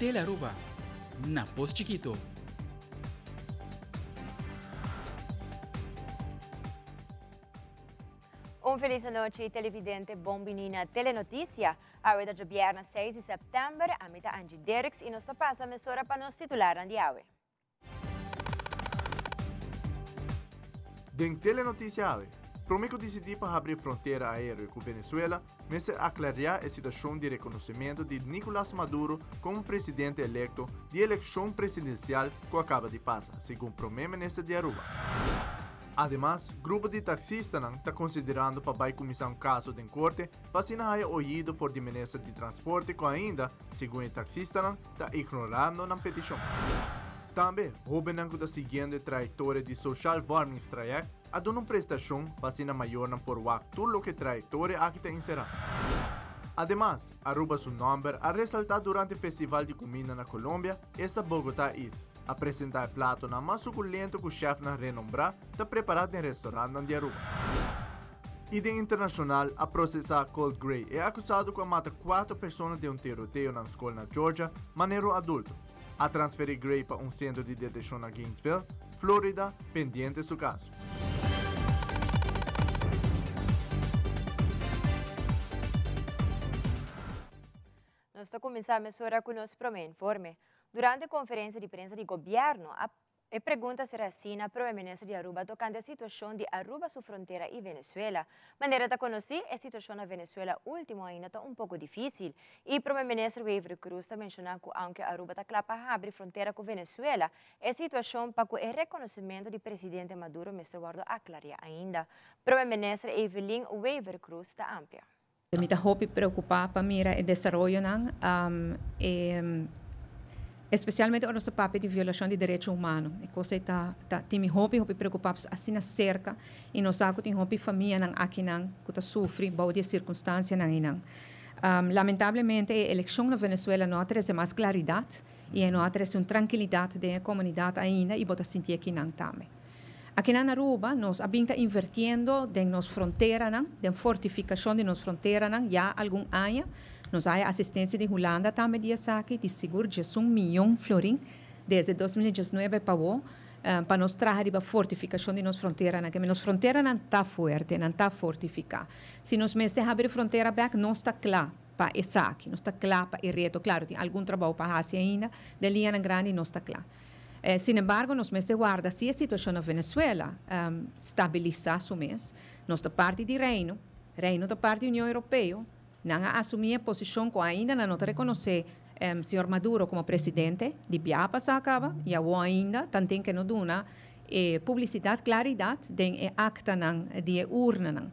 Tele Aruba, na Pos Chikito. Un feliz nochi, televidente. Bon bini na Telenoticia. Awe ta djabièrnè 6 di sèptèmber. Ami ta Angie Derks i nos ta pasa mesora pa nos titularnan di awe. Den Telenoticia awe, promé ku disidí pa habri frontera aéreo ku Venezuela, mester aklariá e situashon di rekonosementu di Nicolas Maduro komo presidente elekto di elekshon presidensial ku a kaba di pasa, segun promé minister di Aruba. Ademas, grupo di taksistanan ta konsiderando pa bai kuminsá un kaso den korte pa asina haya oido for di minister di transporte ku ainda, segun e taksistanan, ta ignorando nan petishon. Tambe, hóbennan ku ta siguiendo e trayektoria di Sociaal Vormingstraject a duna un prestashon pa asina mayornan por wak tur loke e trayektoria aki ta enserá. Ademas, Aruba su nòmber a resaltá durante festival di kuminda na Colombia, esta Bogotá Eats. A presentá e platonan mas sukulento ku shèfnan renombrá ta prepará den restorantnan di Aruba. I den internashonal a prosesá Colt Gray, e akusado ku a mata kuater persona den un tiroteo na un skol na Georgia, manera un adulto. A transferí Gray pa un sentro di detenshon na Gainesville, Florida, pendiente su kaso. Nos ta kuminsá mesora ku nos promé informe. Durante konferensia di prensa di gobièrnu a E pregunta ser hasí na Prome Minister di Aruba tokante e situashon di Aruba su frontera i Venezuela. Manera ta konosí, e situashon na Venezuela último ainda ta un poko difísil i Prome Minister Wever Croes ta menshoná ku aunke Aruba ta kla pa habri frontera ku Venezuela, e situashon pa ku e rekonosementu di Presidente Maduro mester wòrdu aklariá ainda. Prome Minister Evelyn Wever Croes ta amplia. Mi ta hopi preokupá pa mira e desaroyonan, e espesialmente ora nos ta papia di violashon di derecho humano. E kos ei ta ta tin mi hopi hopi preokupá pasobra asina serka i nos sa ku tin hopi famianan akinan ku ta sufri bou di e sirkunstansianan einan. Lamentablemente e elekshon na Venezuela no a trese mas klaridat i e no a trese un trankilidat den e komunidat ainda i bo ta sinti akinan tambe. Akinan na Aruba nos a bin ta invertiendo den nos fronteranan, den fortificacion di nos fronteranan ya algun aña. Nos haya asistencia di Hulanda tambe di esaki, di sigur diesun miyon florin desde 2019 pa awo, pa nos traha riba fortificacion di nos fronteranan. Keme nos fronteranan ta fuerte, nan ta fortifica. Si nos mester habri frontera bek, nos ta cla pa esaki, nos ta cla pa e reto. Claro, tin algun trabou pa haci ainda, den liñanan grandi nos ta cla. Sin embargo, nos mester warda si e situacion na Venezuela stabilisa su mes. Nos ta parti di Reino, Reino ta parti di Union Europeo, nan a asumi e posicion cu ainda nan no ta reconoce señor Maduro como presidente, di biaha pasa a caba y awo ainda tanten ke no duna e publicidad, claridad den e actanan di e urnanan.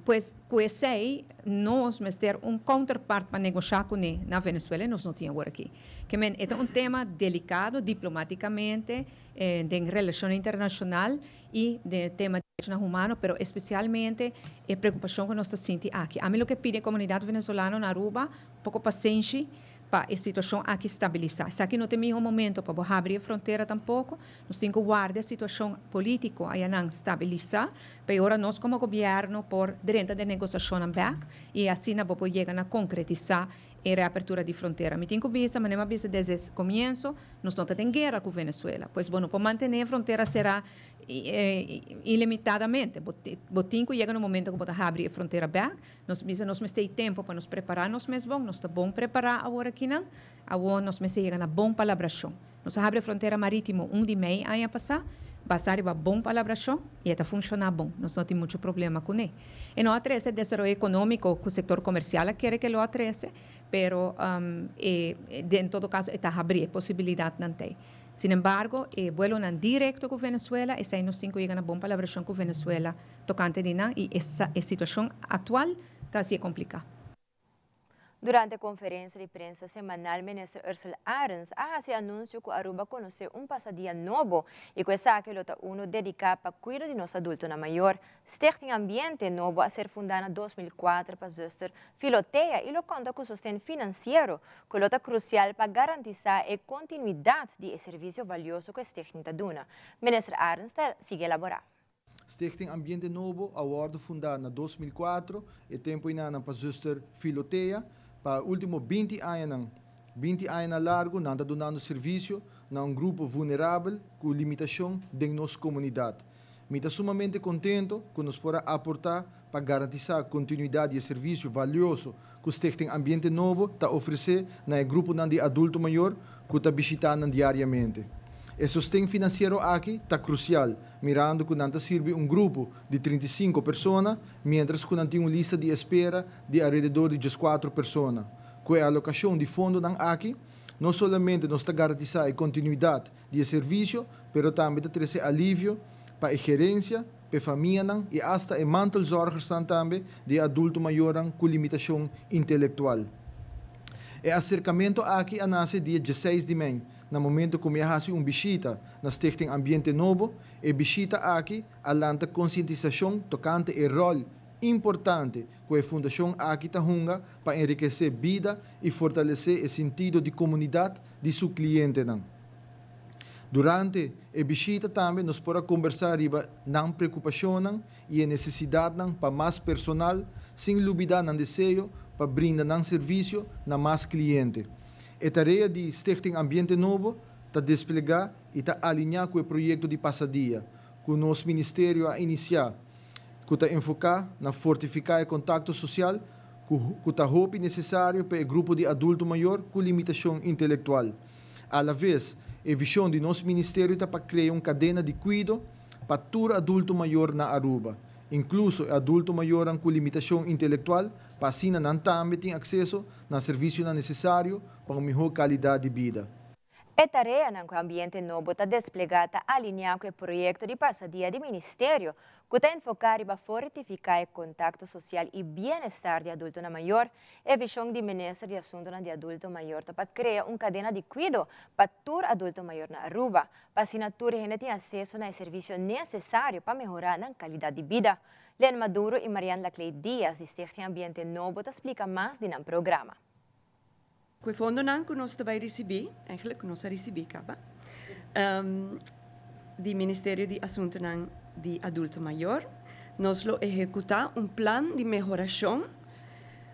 Pues ku esei nos mester un counterpart pa negoshá kuné na Venezuela i nos no tin awor aki. Ke men e ta un tema delikado diplomátikamente, den relashon internashonal i den e tema di derechonan humano, pero espesialmente e preokupashon ku nos ta sinti aki. Ami lo ke pidi e komunidat venezolano na Aruba poko pasenshi pa e situashon aki stabilisá. Esaki no ta e miho momento pa bo habri e frontera tampoko. Nos tin ku warda e situashon polítiko ayanan stabilisá. Pa e ora nos komo gobièrnu por drenta den negosiashonnan bèk i asina bo por yega na konkretisá e reapertura di frontera. Mi tin ku bisa, manera mi a bisa desde e komienso, nos no ta den guera ku Venezuela. Pues bo no por mantené e frontera será ilimitadamente. Bo tin ku yega na un momento ku bo ta habri e frontera bèk. Nos bisa nos mester e tempu pa nos prepará nos mes bon. Nos ta bon prepará awor akinan. Awor nos mester yega na bon palabrashon. Nos a habri e frontera marítimo un di mei aña pasá, basá riba bon palabrashon i e ta funshoná bon. Nos no tin muchu problema kuné. E no a trese desaroyo ekonómiko ku sektor komersial a kere ke lo a trese, pero e den todo kaso e ta habri e posibilidatnan t'ei. Sinembargo, e buelonan direkto ku Venezuela, esei nos tin ku yega na bon palabrashon ku Venezuela tokante di nan i e situashon aktual ta hasié kompliká. Durante conferencia di prensa semanal Minister Ursell Arends a haci anuncio cu Aruba conoce un pasadia nobo y cu esaki lo ta uno dedica pa cuido di nos adultonan mayor. Stichting Ambiente Nobo a ser funda na 2004 pa zuster Filotea y lo conta cu sosten financiero cu lo ta crucial pa garantisa e continuidad di e servicio valioso cu e stichting ta duna. Minister Arends ta sigui elabora. Stichting Ambiente Nobo a wòrdu fundá na 2004, e tempu einanan pa zuster Filotea. Pa último 20 añanan. 20 aña largo nan ta dunando servicio na un grupo vulnerabel cu limitacion den nos comunidad. Mi ta sumamente contento cu nos por aporta pa garantisa continuidad di servicio valioso cu Stichting Ambiente Nobo ta ofrece na grupo di adulto mayor cu ta bishita diariamente. E sosten financiero aki ta crucial, mirando cu nan ta sirbi un grupo di 35 persona, mientras cu tin un lista di espera di alrededor di 14 persona. Cu e alocacion di fondo aki, no solamente nos ta garantisa e continuidad di servicio, pero tambe ta trece alivio pa e gerencia, pa e famia y hasta e mantelzorgers tambe di adulto mayor cu limitacion intelectual. E acercamento aki a nace dia 16 di mei, na momento cu mi a haci un bishita na Stichting Ambiente Nobo, e bishita aki a lanta concientisacion tocante e rol importante cu e fundacion aki ta hunga pa enrikece bida y fortalece e sentido di comunidad di su clientenan. Durante e bishita tambe nos por a combersa riba nan preocupacion y necesidad pa mas personal, sin lubida nan deseo pa brinda nan servicio na mas cliente. E tarea di Stichting Ambiente Nobo ta desplega y ta alinea cu e proyecto di Pasadia, cu nos ministerio a inicia, cu ta enfoca na fortifica e contacto social, cu ta hopi necesario pa e grupo di adulto mayor cu limitacion intelectual. A la vez, e vision di nos ministerio ta pa crea un cadena di cuido pa tur adulto mayor na Aruba, incluso adulto mayor cu limitacion intelectual, pa asina nan tambe tin aceso na servicio necesario pa un mihor calidad di bida. E tarea cu Ambiente Nobo ta desplega ta alinea cu e proyecto di Pasadia di Ministerio, cu ta enfoca pa fortifica e contacto social y bienestar di adulto mayor. E vision di Minister di Asunto di Adulto Mayor ta pa crea un cadena di cuido pa tur adulto mayor na Aruba, pa asina tur hende tin aceso na servicio necesario pa mehora e calidad di bida. Len Maduro y Marianne Laclay Diaz di Stichting Ambiente Nobo ta splica mas den e programa. Cu e fondonan cu nos tambe a ricibi, eigenlijk nos a ricibi caba, di Ministerio di Asunto di Adulto Mayor, nos lo ehecuta un plan di mehoracion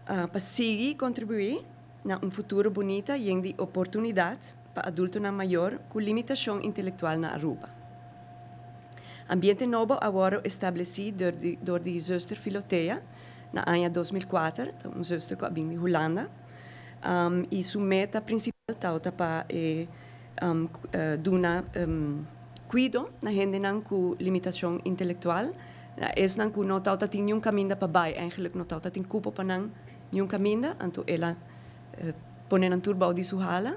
pa sigui contribui na un futuro bunita y di oportunidad pa adulto mayor cu limitacion intelectual na Aruba. Ambiente Nobo a wordo estableci door di zuster Filotea na aña 2004, un zuster cu a bin di Hulanda, y su meta principal ta pa duna cuido na hendenan cu limitacion intelectual. Esnan cu no tabata tin ningun caminda pa bay, eigenlijk no tabata tin cupo pa nan ningun caminda, anto el a pone nan tur bou di su hala.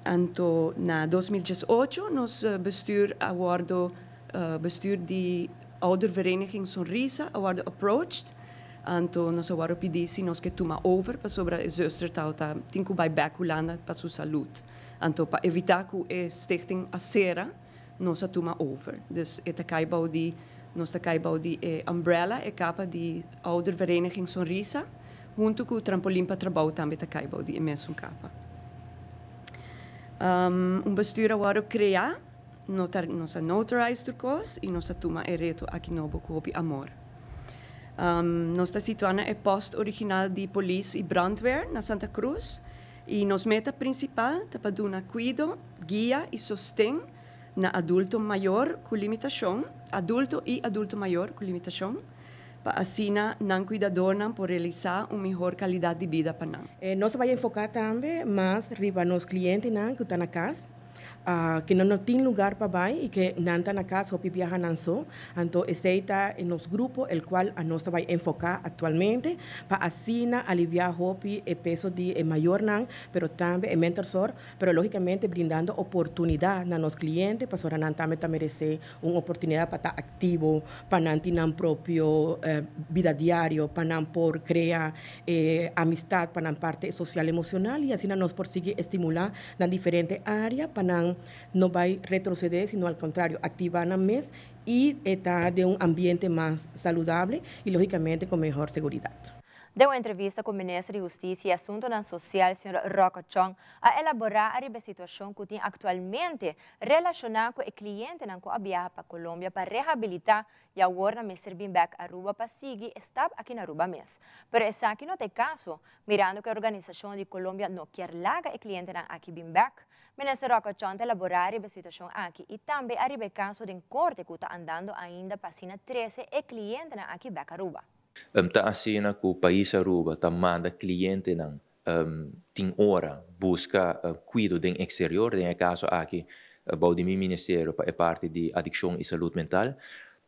Anto na 2018 nos bestuur a wordo bestuur di oudervereniging Sonrisa a wordo approached. Anto nos a wordo pidi si nos kier tuma over pasobra e zuster tabata tin cu bay back Hulanda pa su salud. Anto pa evita cu e stichting a cera, nos a tuma over. Dus e ta cay bou di nos ta cay bou di e umbrella, e capa di oudervereniging Sonrisa, hunto cu Trampolin pa Trabou tambe ta cay bou di e mesun capa. Un bestuur a wordo crea, nos a notarized cos y nos a tuma e reto aki nobo cu hopi amor. Nos ta situa na e post original di polis y brandweer na Santa Cruz y nos meta principal ta pa duna cuido, guia y sosten na adulto mayor cu limitacion, adulto y adulto mayor cu limitacion, pa asina nan cuidadornan por realisa un mihor calidad di bida pa nan. Nos ta bay enfoca tambe mas riba nos clientenan cu ta na cas, cu no tin lugar pa bay y cu nan ta na cas hopi biaha nan so. Anto, esey ta nos grupo, el cual nos ta bay enfoca actualmente, pa asina alivia hopi e peso di mayornan, pero tambe e mantelzorg, pero logicamente brindando oportunidad na nos clientenan, pa nan tambe ta merece un oportunidad pa ta activo, pa nan tin nan propio bida diario, pa nan por crea amistad, pa nan parti social emocional y asina nos por sigui stimula na diferente area pa nan no bay retroceder, sino al contrario, activa nan mes y ta den un ambiente mas saludabel y logicamente cu mihor seguridad. Den un entrevista ku Minister di Hustisia i Asuntunan Sosial, señor Rocco Chong, a elaborá ariba e situashon ku tin aktualmente relashoná ku e klientenan ku a biaha pa Colombia pa rehabilitá i awor nan mester bin bèk Aruba pa sigui e stap aki na Aruba mes. Pero esaki no ta e kaso, mirando ku e organisashon di Colombia no kier laga e klientenan aki bin bèk. Minister Rocco Chong ta elaborá ariba e situashon aki i tambe ariba e kaso den korte ku ta andando ainda pa asina trese e klientenan aki bèk Aruba. Ta asina ku pais Aruba ta manda klientenan tin ora buska kuido den eksterior, den e kaso aki bou di mi ministerio pa e parti di adikshon i salud mental.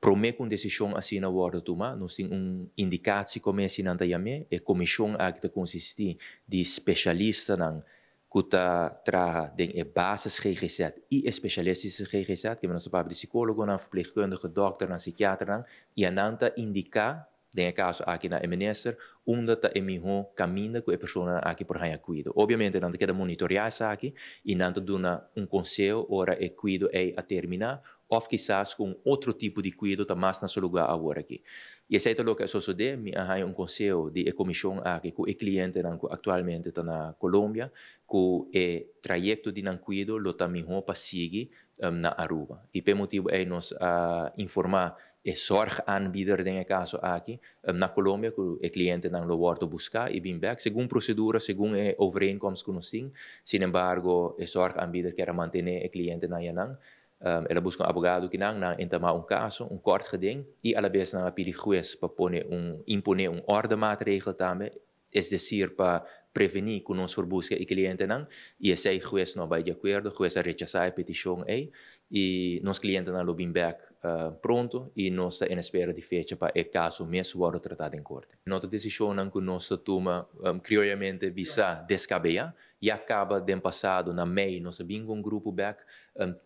Promé ku un desishon asina wòrdu tumá, nos tin un indikatiecommissie nan ta yam'é. E komishon aki ta konsistí di spesialistanan ku ta traha den e basis ggz i e specialistische ggz, kende nos ta papia di psicologonan, verpleegkundigen, dokternan, psikiaternan, i anan ta indiká, den e kaso aki na e minister, unda ta e mihó kaminda ku e personanan aki por haña kuido. Obviamente nan ta keda monitoreá esaki i nan ta duna un konseho ora e kuido ei a terminá òf kisas ku un otro tipo di kuido ta mas na su lugá awor aki. I esei ta loke a sosodé, mi a haña un konseho di e komishon aki ku e klientenan ku aktualmente ta na Colombia ku e trayekto di nan kuido lo ta mihó pa sigui na Aruba. I p'e motibu ei nos a informá e zorgaanbieder den e kaso aki na Colombia ku e klientenan lo wòrdu buská i bin bèk segun prosedura, segun e overeenkomst ku nos tin. Sinembargo e zorgaanbieder kier a mantené e klientenan yanan. El a buska un abogado kinan, nan a entamá un kaso, un kort geding, i alabes nan a pidi hues pa pone un imponé un ordemaatregel tambe, es desir pa prevení ku nos por buska e klientenan, i esei hues no a bai di akuerdo, hues a rechasá e petishon ei, i nos klientenan lo bin bèk pronto i nos ta en espera di fecha pa e kaso mes wòrdu tratá den korte. No ta desishonnan ku nos ta tuma krioyamente bisá deskabeyá, Ya caba den pasado na mei nos a bin cu un grupo bek.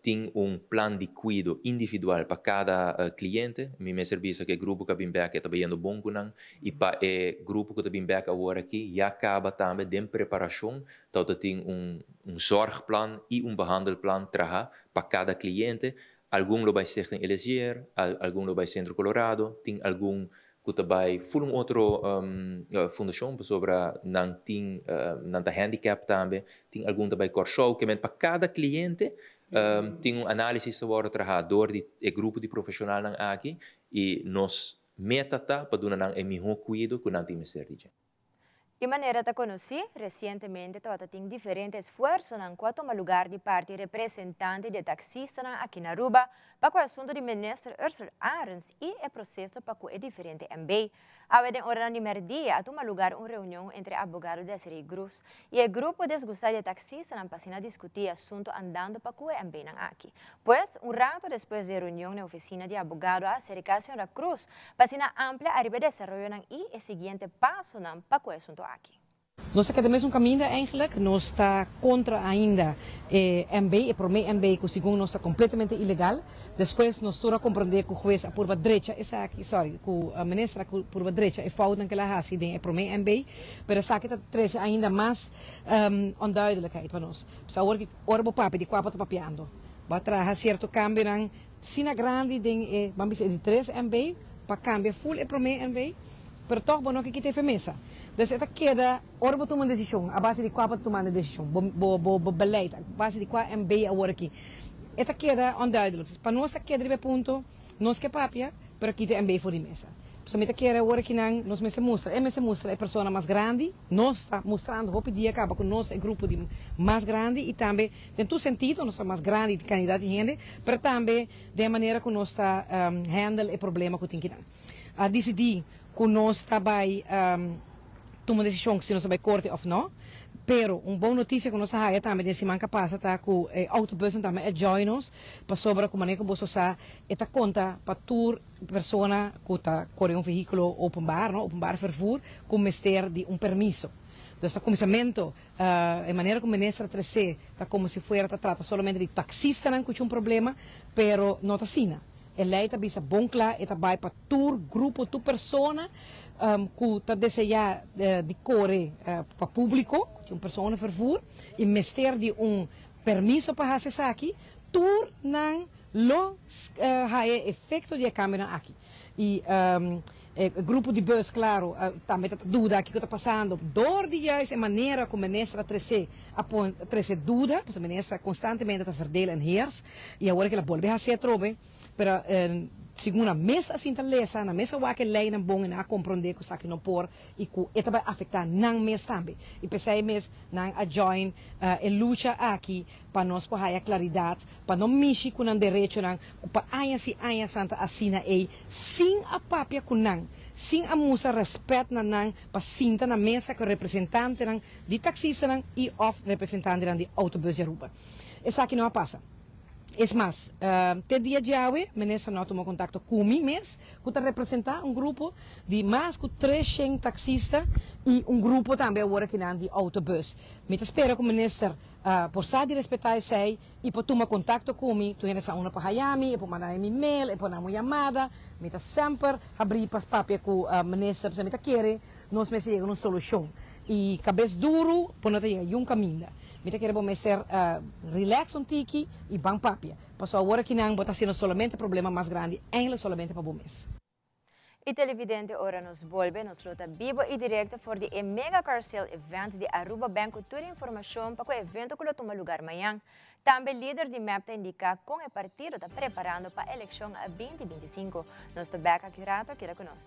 Tin un plan di cuido individual pa cada cliente. Mi mester bisa cu e grupo cu a bin bek e ta bayendo bon cu nan y pa e grupo cu ta bin bek awor aki ya caba tambe den preparacion tawata tin un un zorgplan y un behandelplan traha pa cada cliente. Algun lo bay Stichting Elezier, algun lo bay Centro Colorado, tin algun ku ta bai ful un otro fundashon pasobra nan tin nan ta handicap tambe, tin algun ta bai Kòrsou, ke men pa kada kliente tin un análisis ta wòrdu trahá dor di e grupo di profeshonalnan aki i nos meta ta pa duna nan e mihó kuido ku nan tin mester di dje. E manera ta conoci, recientemente tabata tin diferente esfuerzonan cu a tuma lugar di parti representante di e taxistanan aki na Aruba pa cu e asunto di Minister Ursell Arends y e proceso pa cu e diferente MB. Awe den oranan di merdia a tuma lugar un reunion entre abogado Desiree Groes y e grupo desgusta di e taxistanan pa asina discuti e asunto andando pa cu e MBnan aki. Pues, un rato despues di e reunion na e oficina di abogado a acerca Sra. Cruz pa asina amplia ariba e desaroyonan y e siguiente pasonan pa cu e asunto aki. Nos ta keda mesun kaminda eigenlijk. Nos ta kontra ainda e MB, e promé MB ku segun nos ta kompletamente ilegal. Despues nos tur a komprondé ku hues a purba drecha esaki, sorry, ku minister a purba drecha e foutnan ku el a hasi den e promé MB. Pero esaki ta trese ainda mas onduidelijkheid pa nos. Pues awor ki ora bo papia di kua bo ta papiando? Bo a traha sierto kambionan Sina grandi den e, ban bisa e di tres MB, pa kambia ful e promé MB, pero tòg bo no ke kita e femesa. Dus e ta keda, ora bo tuma un desishon, a base di kua bo ta tumando e desishon, bo bo bo bo beleid, a base di kua MB awor aki, e ta keda onduidelijk. Dus pa nos ta keda riba e punto, nos ke papia, pero kita e MB for di mesa. Pasobra mi ta kere awor aki nan nos mester mustra, e mester mustra e persona mas grandi, nos ta mustrando hopi dia kaba ku nos ta e grupo di mas grandi i tambe Den tur sentido nos ta mas grandi di kandidat di hende, pero tambe den e manera ku nos ta handle e problema ku tin kinan. A disidí ku nos ta bai tuma un desishon si nos ta bai korte òf no. Pero un bon notisia ku nos a haya tambe den siman ku a pasa ta ku e outobussen tambe a join nos, pasobra ku manera ku boso sa e ta konta pa tur persona ku ta kore un vehíkulo openbaar, no, openbaar vervoer, ku mester di un permiso. Dus na kuminsamentu E manera ku minister a tresé ta komo si fuera ta trata solamente di taksistanan ku chi un problema, pero no ta asina. E lei ta bisa bon kla, e ta bai pa tur grupo, tur persona ku ta deseá di kore pa públiko, ku tin un personenvervoer i mester di un permiso pa hasi esaki, tur nan lo haya e efekto di e kambionan aki. I. E grupo di bus, claro, tambe ta duda kico ta pasando. Door di juist e manera cu minister a trece, a pon, trece duda, pasobra minister constantemente ta verdeel en heers, y awor cu el a bolbe haci atrobe, pero segun nan mes a sinta lesa, nan mes a wak e leynan bon y nan a compronde cu esaki no por y cu e ta bay afecta nan mes tambe. Y p'esey mes nan a join e lucha aki pa nos por haya claridad, pa no mishi cu nan derechonan, cu pa añas y añas nan ta asina ey, sin a papia cu nan, sin a mustra respet na nan pa sinta na mesa cu representantenan di taxistanan y of representantenan di autobus di Aruba. Esaki no a pasa. Es mas, te dia djawe minister no a tuma contacto cu mi mes, cu ta representa un grupo di mas cu 300 taxista y un grupo tambe awor akinan di autobus. Mi ta spera cu minister por sa di respetá esei i por tuma kontakto ku mi. Tur hende sa unda por haña mi, e por manda mi mail, e por dam un yamada. Mi ta semper habrí pa papia ku minister pasobra mi ta kere nos mester yega na un solushon. I kabes duru por no ta yega yun kaminda. Mi ta kere bo mester relax un tiki i ban papia. Pasobra awor akinan bo ta hasiendo solamente problema mas grandi, eigenlijk solamente pa bo mes. Y televidente ora nos bolbe nos lo ta bibo y directo for di e Mega Car Sale Event di Aruba Bank cu tur informacion pa cu e evento cu lo tuma lugar mañan. Tambe lider di mep ta indica con e partido ta preparando pa eleccion 2025. Nos ta bek aki rato, keda cu nos.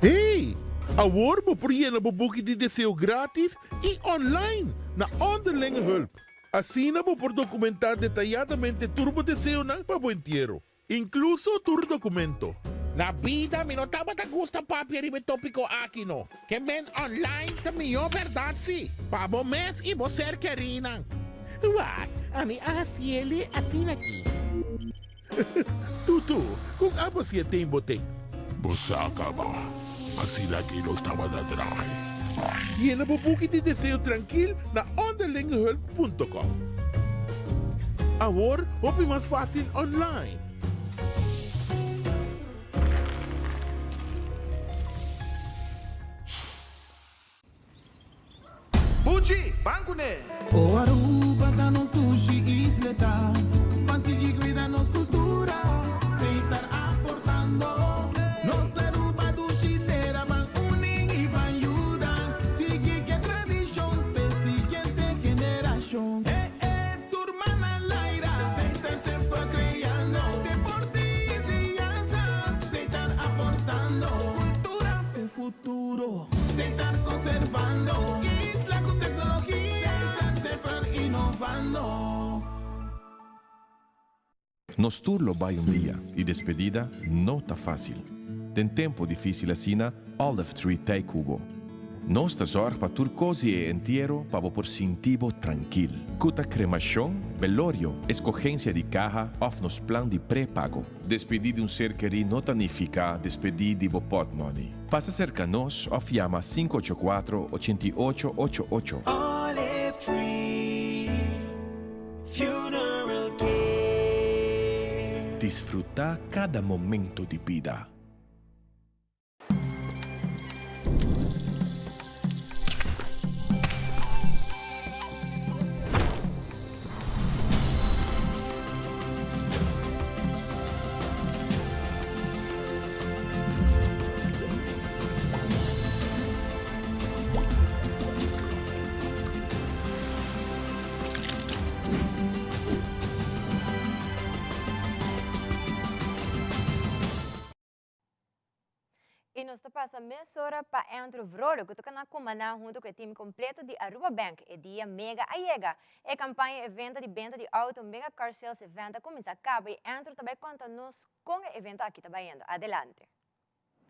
Hey! Awor bo por yena bo buki di deseo gratis y online na Onderlinge Hulp. Asina bo por documenta detayadamente tur bo deseonan pa bo entiero, incluso tur documento. Na bida mi no tabata gusta papia riba e topico aki no. Ke men online ta mihó bèrdat si, pa bo mes i bo ser kerinan. Wak, ami a hasiele asina aki. Tutu, kon abo si e ten bo ten? Bo sa kaba, asina ki nos tabata draai. Yena bo buki di deseo trankil na onderlingehulp punto com. Awor hopi mas fásil online. Buchi, ban kuné! O Aruba ta nos dushi isleta, Ban sigui cuida nos cultura, Seitar aportando. Nos Aruba dushi tera, Ban uni y ban yuda, Sigui ke tradicion p'e siguiente generacion. E e tur man al aire, Seitar semper creando, Deporte y enseñanza, Seitar aportando, Cultura p'e futuro. Seitar conservando, isla cu tecnologia, Seitar semper innovando. Nos tur lo bai un dia y despedida no ta facil. Den tempo dificil asina, Olive Tree t'ey cu bo. Nos ta zorg pa tur cos di e entiero pa bo por sinti bo trankil. Cu ta cremacion, belorio, escogencia di caha of nos plan di pre-pago. Despedí di un ser kerí no ta nifiká despedí di bo pòtmòni. Pasa serka nos òf yama 584 88 88. Olive Tree Funeral Care. Disfrutá kada momento di bida. Y nos ta pasa mesora pa Andrew Vrolijk, cu ta cana comanda hunto cu e team completo di Aruba Bank. E dia mega a yega. E campaña e venta di benta di auto Mega Car Sales Event a cuminsa caba y Andrew ta bay conta nos con e evento aki ta bayendo. Adelante.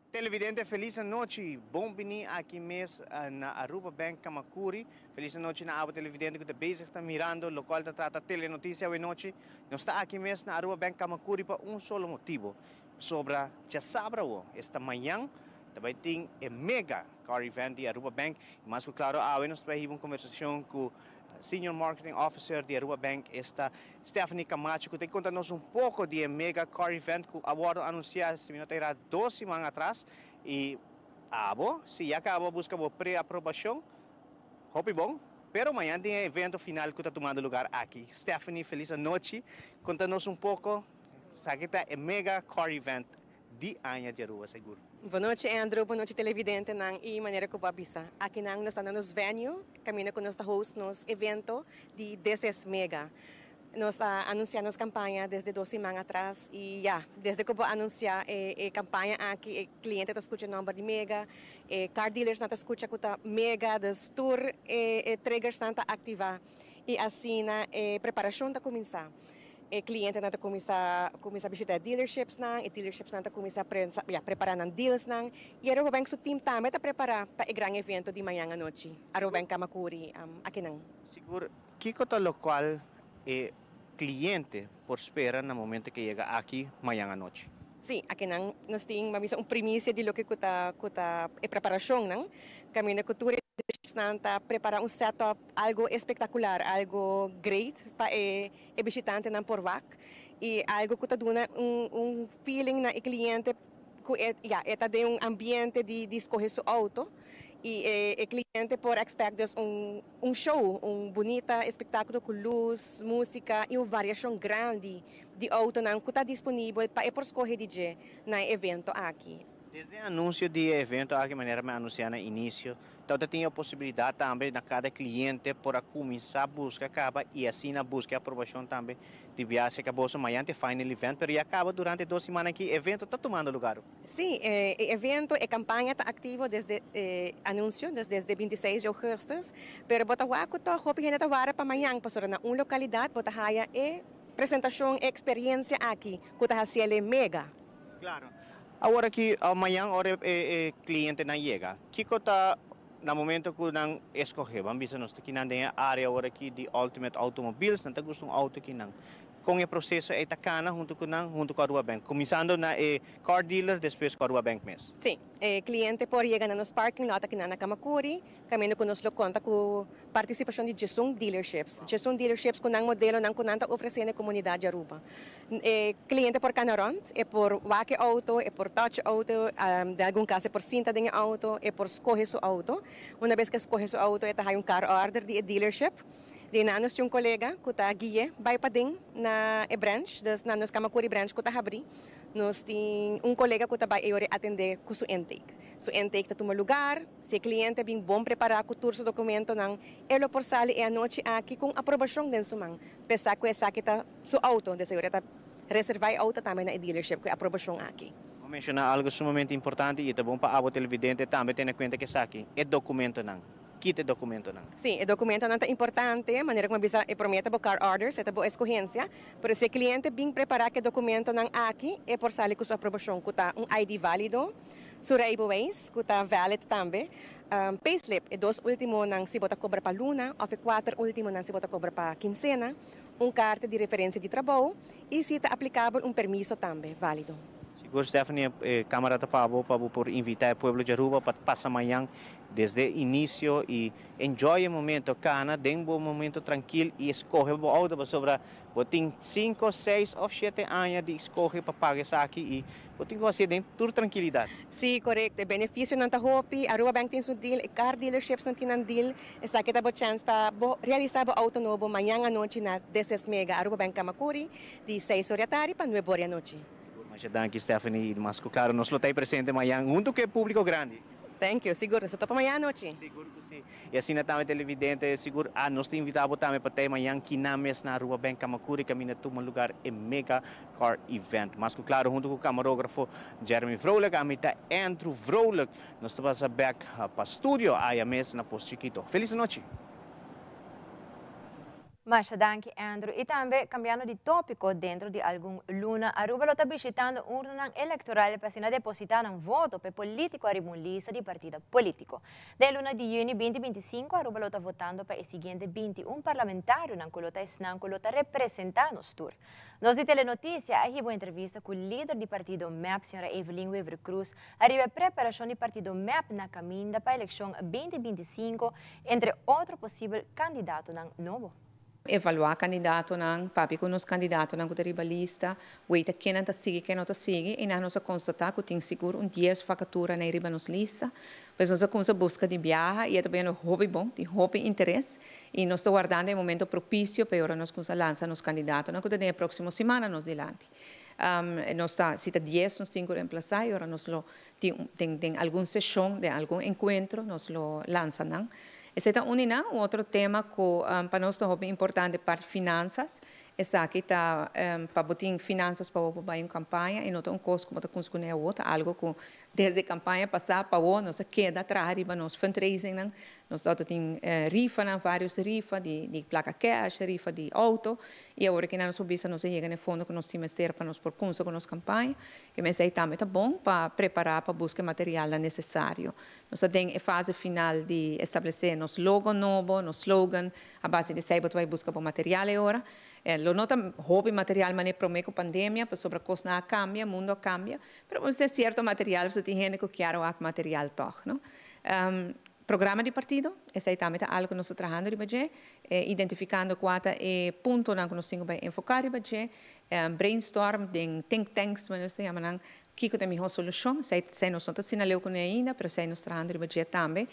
Televidente felis anochi, bon bini aki mes na Aruba Bank Camacuri. Felis anochi na abo televidente cu ta bezig ta mirando locual ta trata Telenoticia awe nochi. Nos ta aki mes na Aruba Bank Camacuri pa un solo motibo. Pasobra djasabra awo, esta mañan, ta bai tin e mega car event di Aruba Bank. Y mas cu claro awe nos ta bai hiba un conversacion cu Senior Marketing Officer di Aruba Bank, esta Stephanie Camacho, cu ta conta nos un poco di e mega car event cu a wordo anuncia, si mi no ta era, dos siman atras. Y. Abo, si ya caba busca bo pre-aprobacion, hopi bon, pero mañan tin e evento final cu ta tumando lugar aki. Stephanie, feliz anochi. Conta nos un poco, esaki ta e mega car event di aña di Aruba, sigur. Bon nochi, Andrew, bon nochi, televidentenan y manera cu bo a bisa. Akinan nos ta na nos venue, caminda cu nos ta host nos evento di This is Mega. Nos a anuncia nos campaña desde 2 siman atras y ya, desde cu bo anuncia e campaña aki, e cliente ta scucha nomber di Mega, e car dealers nan ta scucha cu ta Mega, dus tur e triggers nan ta activa y asina e preparacion ta cuminsa. E cliente nan ta cuminsa bishita dealerships nan, e dealerships nan ta cuminsa ya, prepara nan deals nan y Aruba Bank su team tambe ta prepara pa e gran evento di mañan anochi. Aruba Bank Camacuri akinan. Sigur, kico ta locual e cliente por spera na momento cu yega aki mañan anochi? Si, akinan nos tin un primicia di loke cu ta e preparacion, no? Caminda cu tur nan ta prepara un setup algo espectacular, algo great pa e bishitantenan por wak y algo cu ta duna un feeling na e cliente cu e, ja, e ta den un ambiente di scoge su auto y e cliente por expect dus un show, un bunita espectaculo cu luz, musica y un variacion grandi di autonan cu ta disponibel pa e por scoge di dje na e evento aki. Desde e anuncio di evento aki, manera mi a anuncia na inicio, anto tin e posibilidad tambe na cada cliente por a cuminsa busca caba y asina busca aprobacion tambe di biahe cu boso mañan final event, pero ya caba durante 2 siman aki evento ta tumando lugar. Si, e evento e campaña ta activo desde anuncio, desde 26 di augustus, pero bo ta wak toch hopi hende ta warda pa mañan, pasobra na un localidad bo ta haya e presentacion e experiencia aki, cu ta haci'e mega. Claro. Awor aki, mañan ora e clientenan yega, kico ta na momento cu nan scoge, ban bisa nos aki nan den area awor aki di Ultimate Automobiles, nan ta gusta un auto aki nan. Con e proceso ta cana hunto cu nan, hunto cu Aruba Bank, cuminsando na e car dealer, despues cu Aruba Bank mes. Si, e cliente por yega na nos parking lot aki na Camacuri, caminda cu nos lo conta cu participacion di 11 dealerships. 11 dealerships cu nan modelonan cu nan ta ofrece na comunidad di Aruba. E cliente por cana rond, e por wak auto, e por touch auto, den algun caso por sinta den auto, e por scoge su auto. Un biaha cu scoge su auto, e ta un car order di dealership. Di nan nos tin un colega cu ta guia bay paden na e branch, dus na nos Camacuri branch cu ta habri. Nos tin un colega cu ta bay atende cu su intake. Su intake ta tuma lugar, si e cliente bin bon prepara cu tur su documentonan, e lo por sali e anochi aki cu aprobacion den su man. Pensa cu esaki ta su auto, dus e ta reserva e auto tambe na dealership cu aprobacion aki. Bo a menciona algo sumamente importante y ta bon pa abo televidente tambe tene cuenta cu esaki e documentonan. Kico documentonan? Si, e documentonan ta importante, manera cu bisa e prome ta bo car orders, e ta bo escogencia, pero si e cliente bin prepara cu e documentonan aki, e por sali cu su aprobacion, cu ta un ID valido, su rijbewijs, cu ta valid tambe, payslip, e dos ultimonan si bo ta cobra pa luna, of e cuater ultimonan si bo ta cobra pa quincena, un carta di referencia di trabou y si ta aplicabel un permiso tambe valido. Sigur, Stephanie, camara ta pa bo por invita e pueblo di Aruba pa pasa mañan desde inicio y enjoy e momento, cana, den un momento trankil y scoge e auto pasobra bo tin 5, 6 of 7 aña di scoge pa paga esaki y bo tin cu haci den tur trankilidad. Si, correcto. E beneficionan ta hopi, Aruba Bank tin su deal, car dealerships nan tin deal. Esaki ta bo chance pa bo realisa bo auto nobo mañan anochi na This is Mega Aruba Bank Camacuri di 6 or di atardi pa 9 or di anochi. Masha danki, Stephanie, mas claro, nos lo ta presente mañan hunto cu e publico grandi. Thank you. Sigur, nos ta topa mañan anochi. Sigur cu si. Y asina tambe, televidente, sigur, nos ta invita tambe pa mañan aki mes na Aruba Bank Camacuri, caminda ta tuma lugar e Mega Car Event. Mas claro, hunto cu e camarografo Jeremy Vrolijk, ami ta Andrew Vrolijk, nos ta pasa back pa studio, aya mes na Pos Chiquito. Feliz nochi. Masha danki, Andrew. Y tambe, cambiando di topico, dentro di algun luna, Aruba ta bishitando urna electoral pa asina deposita un voto pa politico ariba un lista di partido politico. Den luna di juni 2025, Aruba ta votando pa e siguiente 21 parlamentarionan cu lo ta esnan cu lo ta representa nos tur. Nos di Telenoticia a hiba un entrevista cu e lider di partido MEP, señora Evelyn Wever-Croes, ariba preparacion di partido MEP na caminda pa eleccion 2025, entre otro posibel candidatonan nobo. Evaluá kandidatonan, papia ku nos kandidatonan ku ta riba lista, weita kennan ta sigui, ken no ta sigui, i nan nos a konstatá ku tin sigur un dies vakatura nei riba nos lista. Pues nos a kumsa buska di biaha i e ta bayendo hopi bon, tin hopi interes i nos ta wardando e momento propisio pa e ora nos kumsa lansa nos kandidatonan ku ta den e próksimo simana nos dilanti. Nos ta, si ta dies nos tin ku remplasá i ora nos lo tin den den algun seshon, den algun enkuentro nos lo lansa nan. Esei ta un di nan. Un otro tema ku pa nos ta hopi importante parti finansas. Esaki ta pa bo tin finansas pa bo por bai un kampaña i no ta un kos ku bo ta kuns kuné awor, ta algu ku desde kampaña pasá pa awor nos a keda traha riba nos fundraisingnan. Nos tabata tin rifanan, vários rifa di di plaka kèsh, rifa di outo i awor aki nan nos por bisa nos a yega na e fondo ku nos tin mester pa nos por kunsa ku nos kampaña. E mes ei tambe ta bon pa prepará pa buska e materialnan nesesario. Nos ta den e fase final di establesé nos logo nobo, nos slogan. A base di esei bo ta bai buska bo material e ora. Lo no ta hopi material manera promé ku pandemia, pasobra kosnan a kambia, mundu a kambia. Pero bo mester sierto material pasobra tin hende ku kier wak material tòg, no? Programa di partido, esei tambe ta algu ku nos ta trahando riba dje, identifikando kua ta e puntonan ku nos tin ku bai enfoká riba dje, brainstorm den think tanks manera nos ta yama nan, kiko ta e mihó solushon, esei esei nos no ta asina leu kuné ainda, pero esei nos trahando riba dje tambe.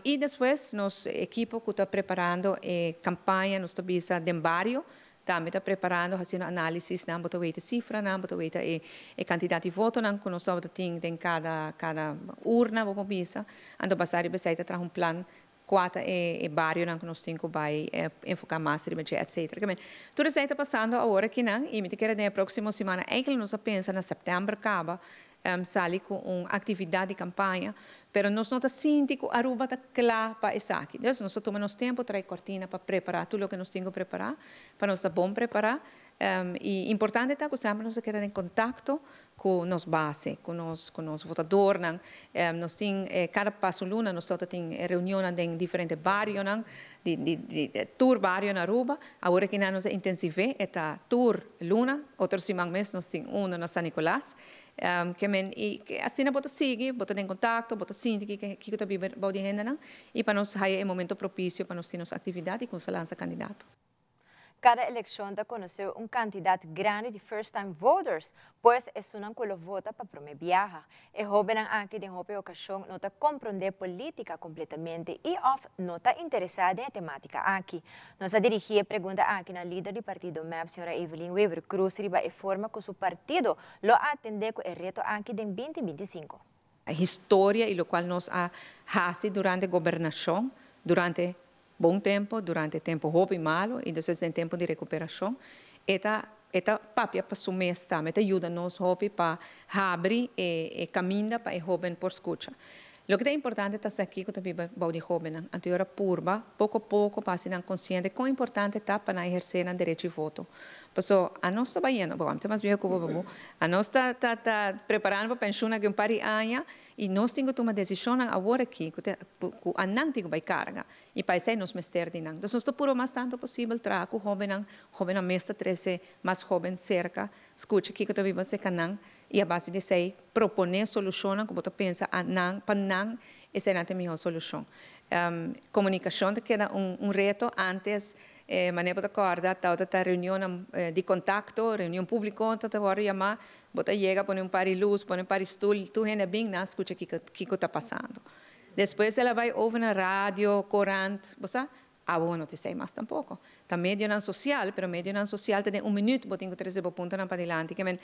I despues nos ekipo ku ta preparando e kampaña nos ta bisa den bario, Tambe ta preparando, haciendo análisisnan, bo ta weta cifranan, bo ta weta e e cantidad di votonan cu nos tabata tin den cada cada urna, bo por bisa. Anto basa riba esey ta traha un plan cua ta e e barionan cu nos tin cu bay enfoca mas riba dje, etcetera. Ke men, tur esey ta pasando awor akinan y mi ta kere den e proximo simana, eigenlijk nos a pensa na september caba sali cu un actividad di campaña, pero nos no ta sinti cu Aruba ta cla pa esaki. Dus nos ta tuma nos tempo trae cortina pa prepara tur loke nos tin cu prepara, pa nos ta bon prepara. Y importante ta cu semper nos ta keda den contacto cu nos base, cu nos cu nos votadornan. Nos tin cada paso luna nos ta tin reunionnan den diferente barionan, di di di tur bario na Aruba. Awor aki nan nos a intensive e ta tur luna, otro siman mes nos tin uno na San Nicolas. Ke men i asina bo ta sigui, bo ta den kontakto, bo ta sinti kiko kiko ta biba bou di hendenan i pa nos haya e momento propisio pa nos tin nos aktividat i kumsa lansa kandidato. Kada elekshon ta konosé un kantidat grandi di first time voters, pues esunnan ku lo vota pa promé biaha. E hóbennan aki den hopi okashon no ta komprondé polítika kompletamente i òf no ta interesá den e temátika aki. Nos a dirigí e pregunta aki na lider di partido mep, señora Evelyn Wever-Croes riba e forma ku su partido Lo atendé ku e reto aki den binti 25. Historia y locual nos a haci durante gobernacion, durante bon tempo, durante tempo hopi malo y despues den tempo di recuperacion, e ta e ta papia pa su mes tambe, e ta yuda nos hopi pa habri e e caminda pa e hoben por scucha. Loke ta importante ta sa kico ta biba bou di hobennan, anto e ora purba poco poco pa haci nan consciente con importante ta pa nan eherce nan derecho di voto. Paso anos ta bayendo, bo ta mas vieho ku bo babu, anos ta ta ta preparando pa penshun aki un par di aña i nos tin ku tuma desishonnan awor aki ku ta ku anan tin ku bai karga i pa esei nos mester di nan. Dus nos ta purba mas tantu posibel traha ku hóbennan, hóbennan mes ta trese mas hóben serka, skucha kiko ta biba serka nan i a base di esei proponé solushonnan ku bo ta pensa a nan pa nan eseinan ta e mihó solushon. Komunikashon ta keda un un reto, antes E manera bo ta kòrda tabata ta reunionnan di kontakto, reunion públiko ta ta wòrdu yamá. Bo ta yega pone un par di lus, pone un par di stul, tur hende a bin nan skucha kiko kiko ta pasando. Despues el a bai over na radio, korant, bo sa, awo no ta esei mas tampoko. Ta medionan sosial, pero medionan sosial ta den un minüt bo tin ku trese bo puntonan padilanti. Ke men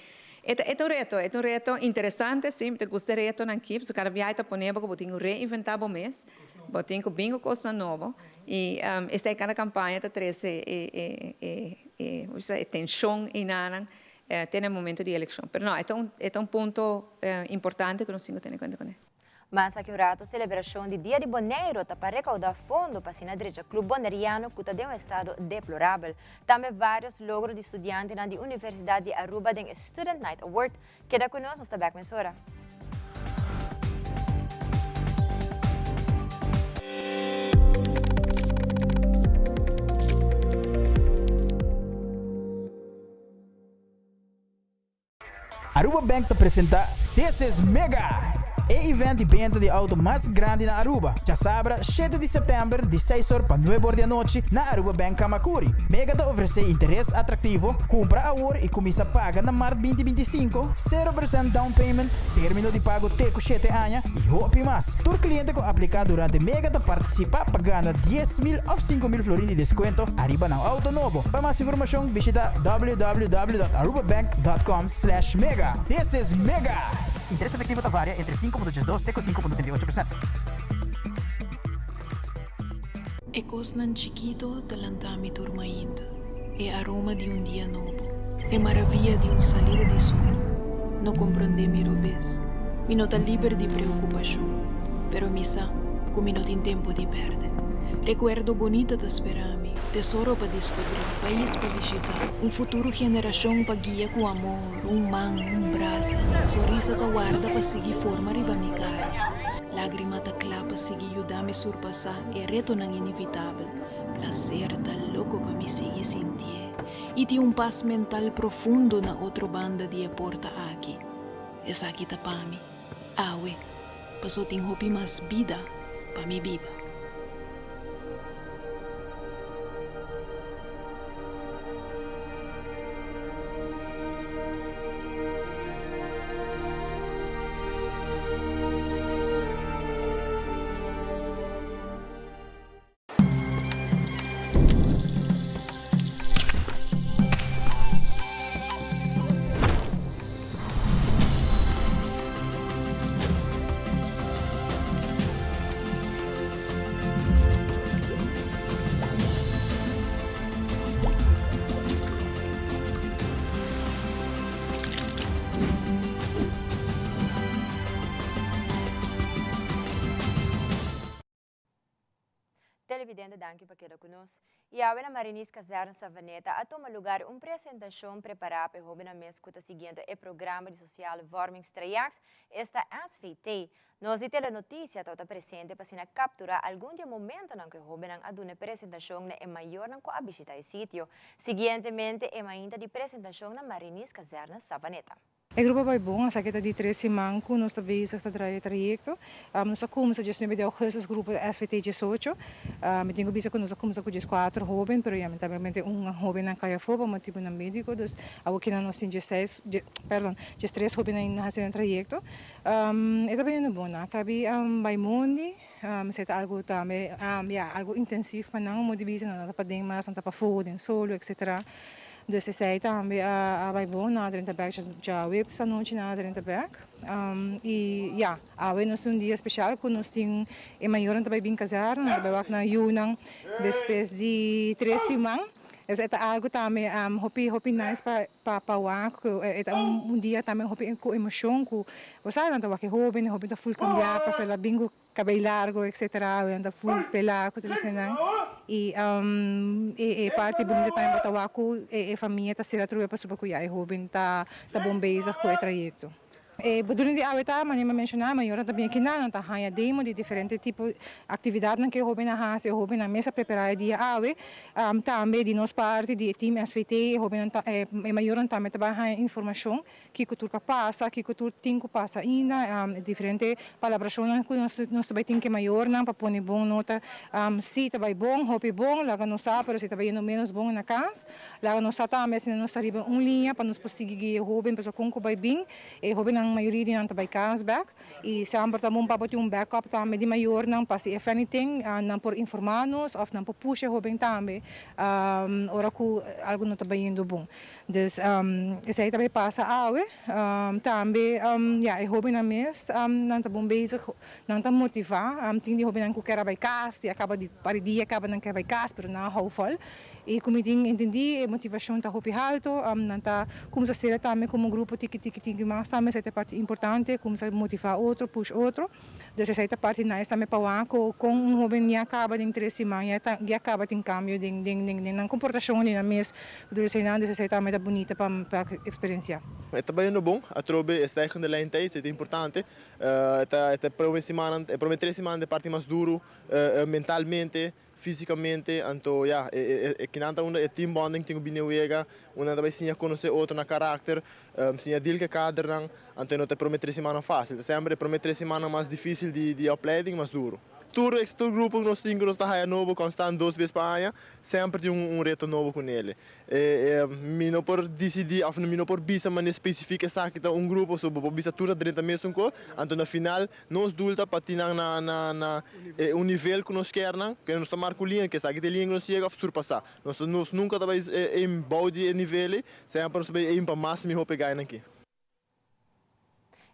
e ta e ta un reto, e ta un reto interesante, sí, mi ta gusta e retonan aki, pasobra kada biaha e ta pone bo ku bo tin ku reinventá bo mes, bo tin ku bin ku kosnan nobo. I esei kada kampaña ta trese e tenshon einanan te na e momento di elekshon. Pero no, e ta un e ta un punto importante ku nos tin ku tene kuenta kuné. Mas aki un rato selebrashon di Dia di Boneiru ta pa rekaudá fondo pa asina drecha Club Boneriano ku ta den un estado deplorabel. Tambe vários logro di studiantenan di Universidat di Aruba den e Student Night Award. Keda ku nos, nos ta bèk mesora. Aruba Bank ta presenta This is Mega! E event di benta di auto mas grandi na Aruba. Djasabra, shete di september, di seis or pa nuebe or di anochi na Aruba Bank Camacuri. Mega ta ofrece interes atractivo, cumpra awor y cuminsa paga na maart 2025, 0% down payment, termino di pago te cu shete aña y hopi mas. Tur cliente cu aplica durante Mega ta participa pa gana 10,000 of 5,000 florin di descuento ariba nan auto nobo. Pa mas informacion bishita www.arubabank.com/mega. This is Mega! Interes efectivo ta varia entre 5.82 te cu 5.38%. E kosnan chikito ta lanta mi tur mainta, e aroma di un dia nobo, e maravia di un salida di sol. No komprondé mi robes, mi no ta liber di preokupashon, pero mi sa ku mi no tin tempu di pèrdè. Rekuerdo bonita ta spera mi, tesoro pa diskubrí, pais pa bishitá, un futuro generashon pa guia ku amor. Un man, un brasa, sonrisa ta warda pa sigui forma riba mi kara. Lágrima ta kla pa sigui yuda mi surpasá e retonan inevitabel. Plaser ta loko pa mi sigui sintié i tin un pas mental profundo na otro banda di e porta aki. Esaki ta pa mi, awe, paso tin hopi mas bida pa mi biba. Televidente danki pa keda ku nos. I awe na Marinis Kazerne Savaneta a tuma lugar un presentashon prepará pa e hóbennan mes ku ta siguiendo e programa di Sociale Vormingstraject, esta SVT. Nos di Telenoticia tabata presente pa asina kapturá algun di e momentonan ku e hóbennan a duna e presentashon na e mayornan ku a bishitá e sitio. Siguientemente e mainta di presentashon na Marinis Kazerne Savaneta. E grupo bai bon, esaki ta di tres siman ku nos ta bezig ta draai e trayekto. Nos a kumsa diesnuebe di augustus grupo SVT 18. Mi tin ku bisa ku nos a kumsa ku dieskuater hoben, pero lamentablemente un hobennan kai afó pa motibunan médiko. Dus awor kinan nos tin diesseis, perdon, diestres hobennan ainda hasi nan trayekto. E ta bayendo bon, nan a kabi bai mondi, esei ta algu tambe, ya, algu intensief pa nan, modo di bisa nan ta paden mas, nan ta pafó den solo etcetera. Dus esei tambe a bai bon, nan a drenta bek djaweps anochi nan a drenta bek. I ya, awe nos tin un dia spesial ku nos tin e mayornan ta bai bin kazèrna, nan ta bai wak nan yunan despues di tres siman. Esei ta algu tambe hopi hopi nice pa pa pa wak ku e ta un dia tambe hopi ku emoshon ku bo sa nan ta wak e hoben e hoben ta ful kambiá pasobra el a bin ku kabei largo etcetera awe nan ta ful pelá ku tur eseinan i e e parti bunita tambe bo ta wak ku e e famia ta sera atrobe pasobra ku ya e hoben ta ta bon bezig ku e trayekto. E bedoeling di awe ta, manera mi a menshoná, mayornan ta bin akinan, nan ta haña demo di diferente tipo aktividatnan ku e hóbennan hasi, e hóbennan mes a prepará e dia awe. Tambe di nos parti, di e team SVT, e hóbennan ta, e mayornan tambe ta bai haña informashon kiko tur ka pasa, kiko tur tin ku pasa ainda, e diferente palabrashonnan ku nos nos ta bai tin ku e mayornan pa pone bon nota si ta bai bon, hopi bon, laga nos sa, pero si ta bai yendo ménos bon na kas. Laga nos sa tambe asina nos ta riba un liña pa nos por sigui guia e hoben pasobra kon ku bai bin e hobennan mayoria di nan ta bai kas bek i semper ta bon pa bo tin un backup tambe di mayornan pa si if anything nan por informa nos of nan por pusha e hoben tambe ora ku algu no ta bayendo bon. Dus esei ta bai pasa awe tambe ya e hobennan mes nan ta bon bezig nan ta motiva tin di hobennan ku ker a bai kas di a kaba di par di dia kaba nan ker bai kas pero nan a hou vol. I ku mi tin entendí e motivashon ta hopi haltu, nan ta kumsa sera tambe komo grupo tiki tiki tiki mas tambe esei ta parti importante, kumsa motivá otro, push otro. Dus esei ta parti nice tambe pa wak ku kon un hoben ya kaba den tres siman ya ta ya kaba tin kambio den den den nan komportashon di nan mes dor eseinan, dus esei tambe ta bunita pa pa eksperensiá. E ta bayendo bon, atrobe e stijgende lijn ta esei ta importante, e ta e ta e prome simannan e prome tres simannan ta e parti mas duru mentalmente. Físicamente, anto ya, e kinan ta unda e team bonding tin ku bini wega, unda nan ta bai siña konosé otro na karakter, siña deal ku e kadernan, anto e no ta e promé tres simannan fásil. Ta semper e promé tres simannan mas difísil di opleiding, mas duro. Tur grupo ku nos tin ku nos ta haya nobo konstant dos bes pa aña, semper tin un reto nobo ku nele. Mi no por disidí òf mi no por bisa manera spesifik esaki ta un grupo, so bo por bisa tur ta drenta mesun kos, anto na final nos doel ta pa tin nan na na na e un nivel ku nos kier nan, ke nos ta marka un liña, ke esaki ta e liña ku nos yega òf surpasá. Nos nos nunka ta bai aim bou di e nivel ei, semper nos ta bai aim pa mas mihó pegá nan aki.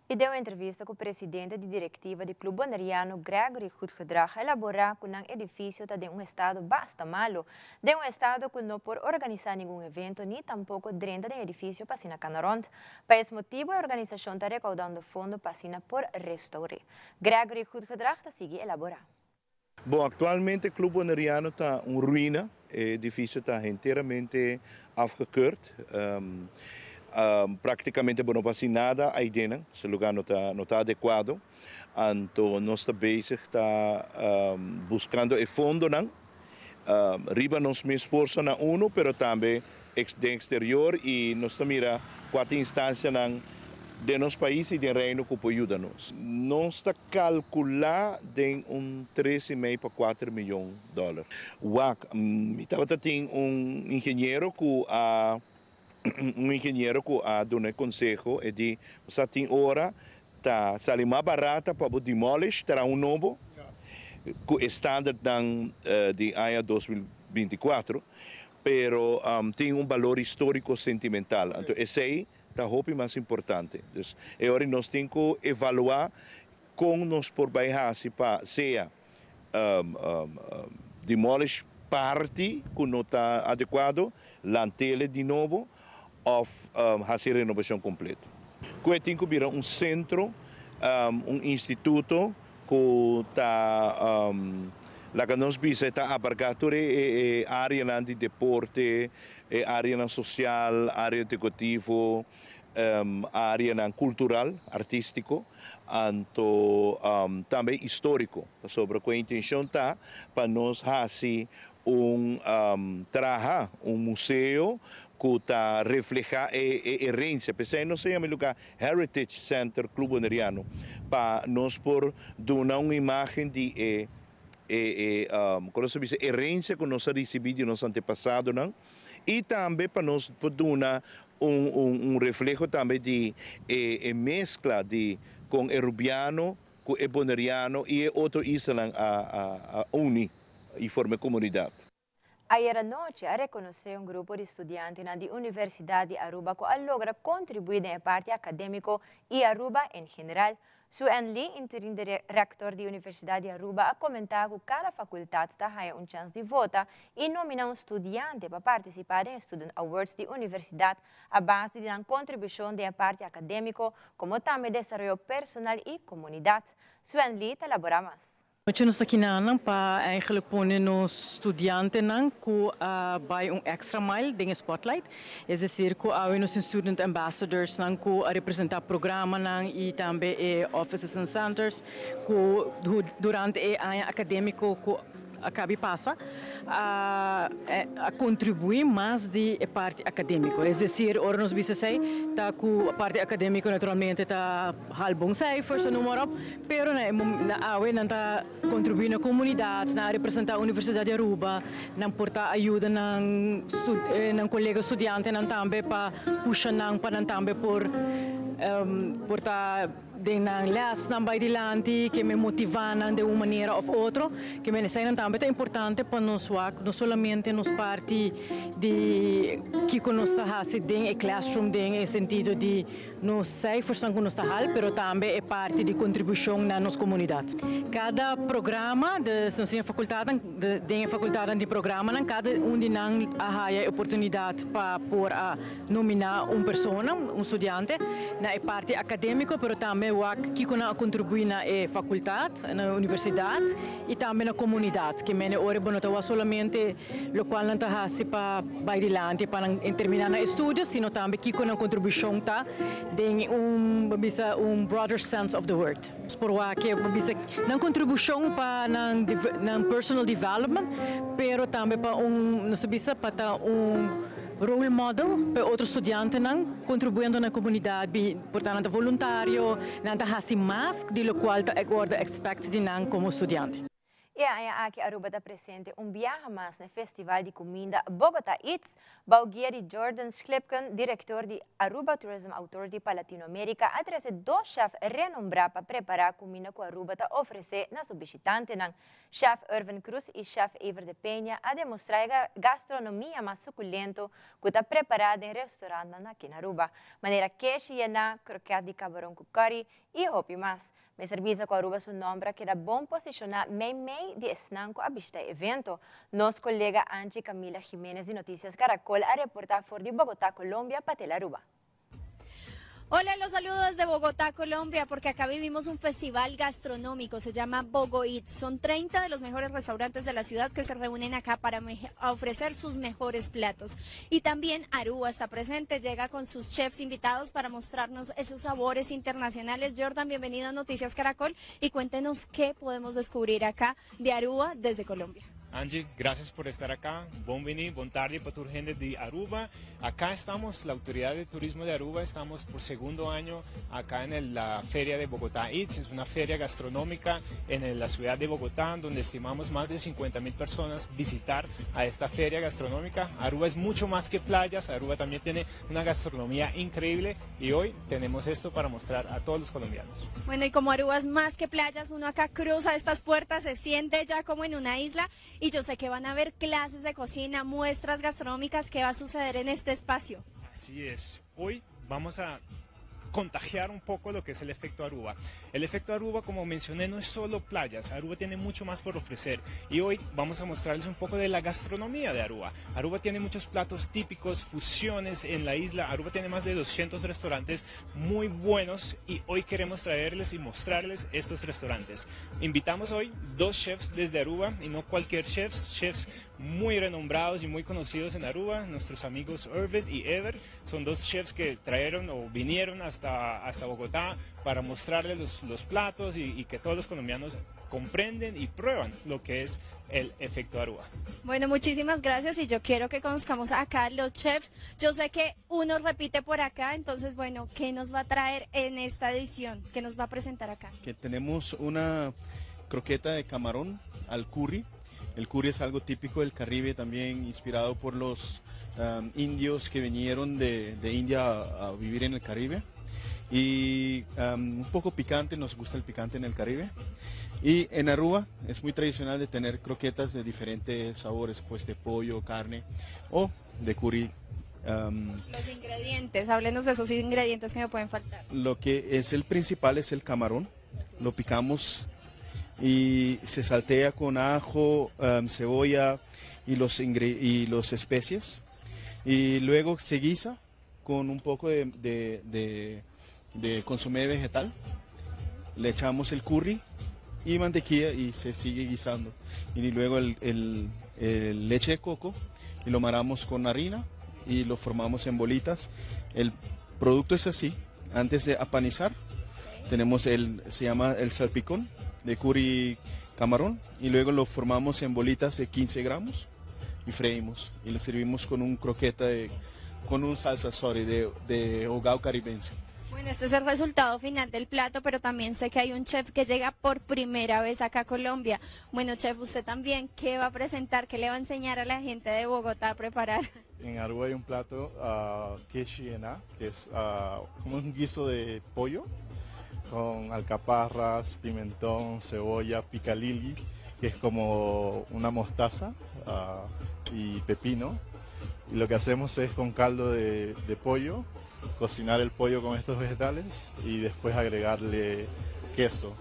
I den un entrevista ku presidente di direktiva di Club Boneriano Gregory Goedgedrag a elaborá ku nan edifisio ta den un estado basta malo, den un estado ku no por organisá ningun evento ni tampoko drenta den edifisio pa asina kana rònt. Pa es motibu e organisashon ta rekaudando fondo pa asina por restour'é. Gregory Goedgedrag ta sigui elaborá. Bon, actualmente Club Boneriano ta un ruina, e edificio ta henteramente afgekeurd. Practicamente bo no por haci nada aydenan, su lugar no ta no ta adecuado. Anto nos ta bezig ta buscando e fondonan riba nos mes forsa na uno, pero tambe den exterior y nos ta mira cua ta instancianan den nos pais y den Reino cu por yuda nos. Nos ta calcula den un tres y mei pa cuater miyon dollar. Wak, mi tabata tin un ingeniero cu a un ingeniero cu a duna e conseho, e di, Sa tin ora ta sali mas barata pa bo demolish, traha un nobo cu e standardnan di aña 2024, pero tin un balor historico sentimental, anto esey ta hopi mas importante. Dus e ora nos tin cu evalua con nos por bay haci pa sea demolish parti cu no ta adecuado, lantele di nobo of haci renovacion completo. Cu e tin cu bira un centro, un instituto cu ta laga nos bisa e ta abarca tur e areanan di deporte, e areanan social, area educativo, areanan cultural, artistico, anto tambe historico, pasobra cu e intencion ta pa nos haci un traha un museo cu ta refleha e herencia, p'esey nos a yama e lugar Heritage Center Club Boneriano, pa nos por duna un imagen di e e con nos ta bisa herencia cu nos a ricibi di nos antepasadonan y tambe pa nos por duna un un refleho tambe di e e mezcla di con e Rubiano cu e Boneriano y e otro islanan a a uni y forma e comunidad. Ayer anochi a reconoce un grupo di studiantenan di Universidad di Aruba cu a logra contribui den e parti academico y Aruba en general. Su En Lee, interin rector di Universidad di Aruba, a comenta cu cada facultad ta haya un chance di vota y nomina un studiante pa participa den e Student Awards di Universidad a base di nan contribucion den e parti academico como tambe desaroyo personal y comunidad. Su En Lee ta labora mas. Nochi nos ta kinanan pa eigenlijk pone nos studiantenan ku a bai un extra mile den e spotlight. Es decir ku awe nos tin student ambassadorsnan ku a representa programanan y tambe e offices and centers ku durante e aña academico ku a kabi pasa a a kontribuí mas di e parti akadémiko. Es desir, ora nos bisa esei, ta ku parti akadémiko naturalmente ta hal bon seifers, noem maar op, pero na e na awe nan ta kontribuí na komunidat, nan a representá Universidat di Aruba, nan por ta a yuda nan nan kolega studiantenan tambe pa pusha nan pa nan tambe por por ta Den nan lèsnan bai dilanti, ke men motivá nan den un manera òf otro, ke men eseinan tambe ta importante pa nos wak no solamente nos parti di kiko nos ta hasi den e classroom den e sentido di nos seifersnan ku nos ta hal, pero tambe e parti di kontribushon na nos komunidat. Kada programa, dus nos tin e fakultatnan, den e fakultatnan di programanan kada un di nan a haya e oportunidat pa por a Nominá un persona, un studiante, na e parti akadémiko, pero tambe wak kiko nan a kontribuí na e fakultat, na e universidat i tambe na komunidat. Ke mene ora bo no ta wak solamente lokual nan ta hasi pa bai dilanti, pa nan terminá nan estudio, sino tambe kiko nan kontribushon ta den un, bo bisa, un broader sense of the word. Nos por wak bisa nan kontribushon pa nan nan personal development, pero tambe pa un, nos ta bisa pa ta un role model pa e otro studiantenan, kontribuyendo na komunidat, por ta nan ta voluntario, nan ta hasi mas di lokual ta wòrdu expect di nan komo studiante. E aña aki Aruba ta presente un biaha mas na e festival di cuminda Bogota Eats, Bou guia di Jordan Schlipken, director di Aruba Tourism Authority pa Latinoamerica, a trece dos chef renombra pa prepara cuminda cu Aruba ta ofrece na su bishitantenan. Chef Irvin Cruz y chef Ever de Peña a demostra e gastronomia mas suculento cu ta prepara den restaurantnan aki na Aruba, manera keshi yena, kroket di cabaron cu curry y hopi mas. Mester bisa ku Aruba su nòmber a keda bon posishoná meimei di esnan ku a bishita e evento. Nos kolega Angie Camila Jimenez di Noticias Caracol a reportá for di Bogotá, Colombia pa Telearuba. Hola, los saludo desde Bogotá, Colombia, porque acá vivimos un festival gastronómico, se llama Bogoit. Son 30 de los mejores restaurantes de la ciudad que se reúnen acá para ofrecer sus mejores platos. Y también Aruba está presente, llega con sus chefs invitados para mostrarnos esos sabores internacionales. Jordan, bienvenido a Noticias Caracol y cuéntenos qué podemos descubrir acá de Aruba desde Colombia. Angie, gracias por estar acá. Bon bini, bon tardi pa tur hende di Aruba. Acá estamos, la Autoridad de Turismo de Aruba, estamos por segundo año acá en la Feria de Bogotá Eats. Es una feria gastronómica en la ciudad de Bogotá, donde estimamos más de 50 mil personas visitar a esta feria gastronómica. Aruba es mucho más que playas, Aruba también tiene una gastronomía increíble y hoy tenemos esto para mostrar a todos los colombianos. Bueno, y como Aruba es más que playas, uno acá cruza estas puertas, se siente ya como en una isla y yo sé que van a haber clases de cocina, muestras gastronómicas. ¿Qué va a suceder en este espacio? Así es. Hoy vamos a contagiar un poco lo que es el efecto Aruba. El efecto Aruba, como mencioné, no es solo playas. Aruba tiene mucho más por ofrecer y hoy vamos a mostrarles un poco de la gastronomía de Aruba. Aruba tiene muchos platos típicos, fusiones en la isla. Aruba tiene más de 200 restaurantes muy buenos y hoy queremos traerles y mostrarles estos restaurantes. Invitamos hoy dos chefs desde Aruba y no cualquier chefs, chefs muy renombrados y muy conocidos en Aruba, nuestros amigos Irvin y Ever, son dos chefs que trajeron o vinieron hasta, hasta Bogotá para mostrarles los, los platos y, y que todos los colombianos comprenden y prueban lo que es el efecto Aruba. Bueno, muchísimas gracias y yo quiero que conozcamos acá los chefs. Yo sé que uno repite por acá, entonces bueno, ¿qué nos va a traer en esta edición? ¿Qué nos va a presentar acá? Que tenemos una croqueta de camarón al curry. El curry es algo típico del Caribe, también inspirado por los um, indios que vinieron de, de India a, a, vivir en el Caribe. Y um, un poco picante, nos gusta el picante en el Caribe. Y en Aruba es muy tradicional de tener croquetas de diferentes sabores, pues de pollo, carne o de curry. Um, los ingredientes, háblenos de esos ingredientes que no pueden faltar. Lo que es el principal es el camarón. Lo picamos y se saltea con ajo, um, cebolla y los, y los especies. Y luego se guisa con un poco de, de, de, de consomé vegetal. Le echamos el curry y mantequilla y se sigue guisando. Y luego el, el, el leche de coco y lo maramos con harina y lo formamos en bolitas. El producto es así. Antes de apanizar, tenemos el, se llama el salpicón de curry camarón y luego lo formamos en bolitas de 15 gramos y freímos y lo servimos con un croqueta de, con un salsa, sorry, de, de hogao caribense. Bueno, este es el resultado final del plato, pero también sé que hay un chef que llega por primera vez acá a Colombia. Bueno, chef, usted también, ¿qué va a presentar? ¿Qué le va a enseñar a la gente de Bogotá a preparar? En Aruba hay un plato uh, que es uh, como un guiso de pollo con alcaparras, pimentón, cebolla, picalili, que es como una mostaza uh, y pepino. Y lo que hacemos es con caldo de, de pollo, cocinar el pollo con estos vegetales y después agregarle queso.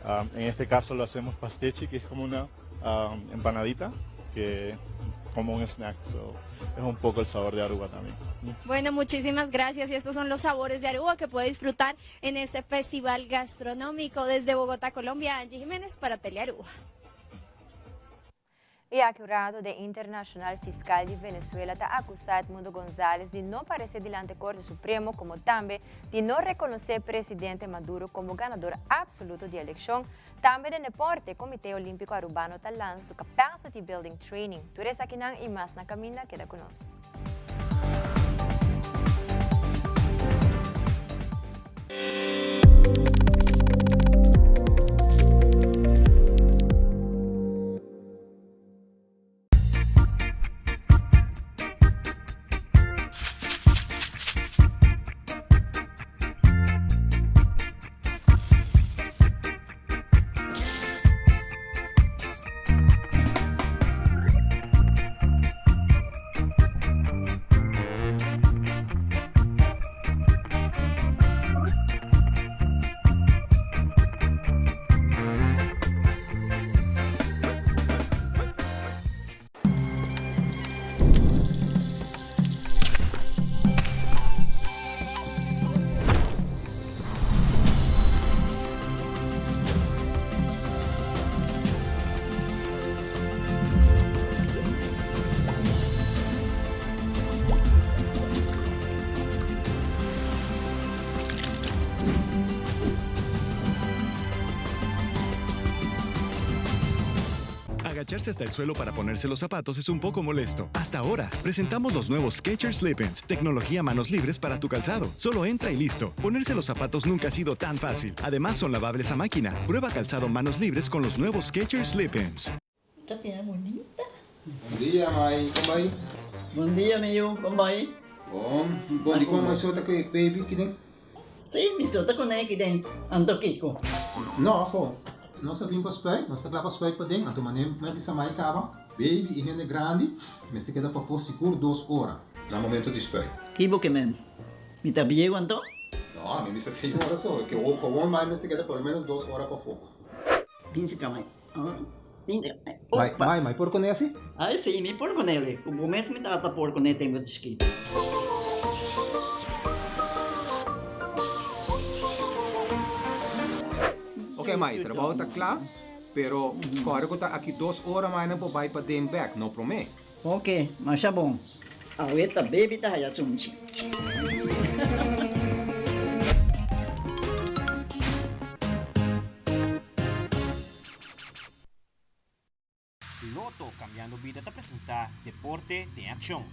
Um, en este caso lo hacemos pastechi, que es como una um, empanadita, que como un snack. So, es un poco el sabor de Aruba también. Bueno, muchísimas gracias. Y estos son los sabores de Aruba que puede disfrutar en este festival gastronómico desde Bogotá, Colombia. Angie Jiménez para Telearuba. E acurado de Internacional Fiscal di Venezuela ta acusa Edmundo González di no parece dilante Corte Supremo como tambe di no reconoce presidente Maduro como ganador absoluto di eleccion. Tambe den deporte, Comite Olimpico Arubano ta lansa su Capacity Building Training. Tur esakinan y mas na caminda, keda cu nos. Agacharse hasta el suelo para ponerse los zapatos es un poco molesto. Hasta ahora, presentamos los nuevos Skechers Slip-ins, tecnología manos libres para tu calzado. Solo entra y listo. Ponerse los zapatos nunca ha sido tan fácil. Además, son lavables a máquina. Prueba calzado manos libres con los nuevos Skechers Slip-ins. Ta bira bunita. Bon dia, mai. Kon bai? Bon dia, mi yu. Kon bai? Bon. Bon, di kon mai so ta ku e baby kiden? Sí, mi so ta kuné kiden. Anto kiko? No, ho. Nos a bin pa spuit. Nos ta kla pa spuit paden. Anto manera mi a bisa mai kaba, baby i hende grandi mester keda pafó sigur dos ora na momento di spuit. Ki bo ke men? Mi ta bieu anto? No, mi bisa seis ora so. Ke gewoon mai mester keda por lo menos dos ora pafó. Bin si ka mai. Mai, mai, mai por kuné asi? Ai si, mi por kuné li. Ku bo mes mi tata por kuné tempu di chikitu. Ok mai, trabou ta kla, pero kòrda ku ta aki dos ora mai nan por bai paden bèk, no promé. Ok, masha bon. Awe ta baby ta haya sunchi. Lotto Cambiando Bida ta presenta Deporte den Accion.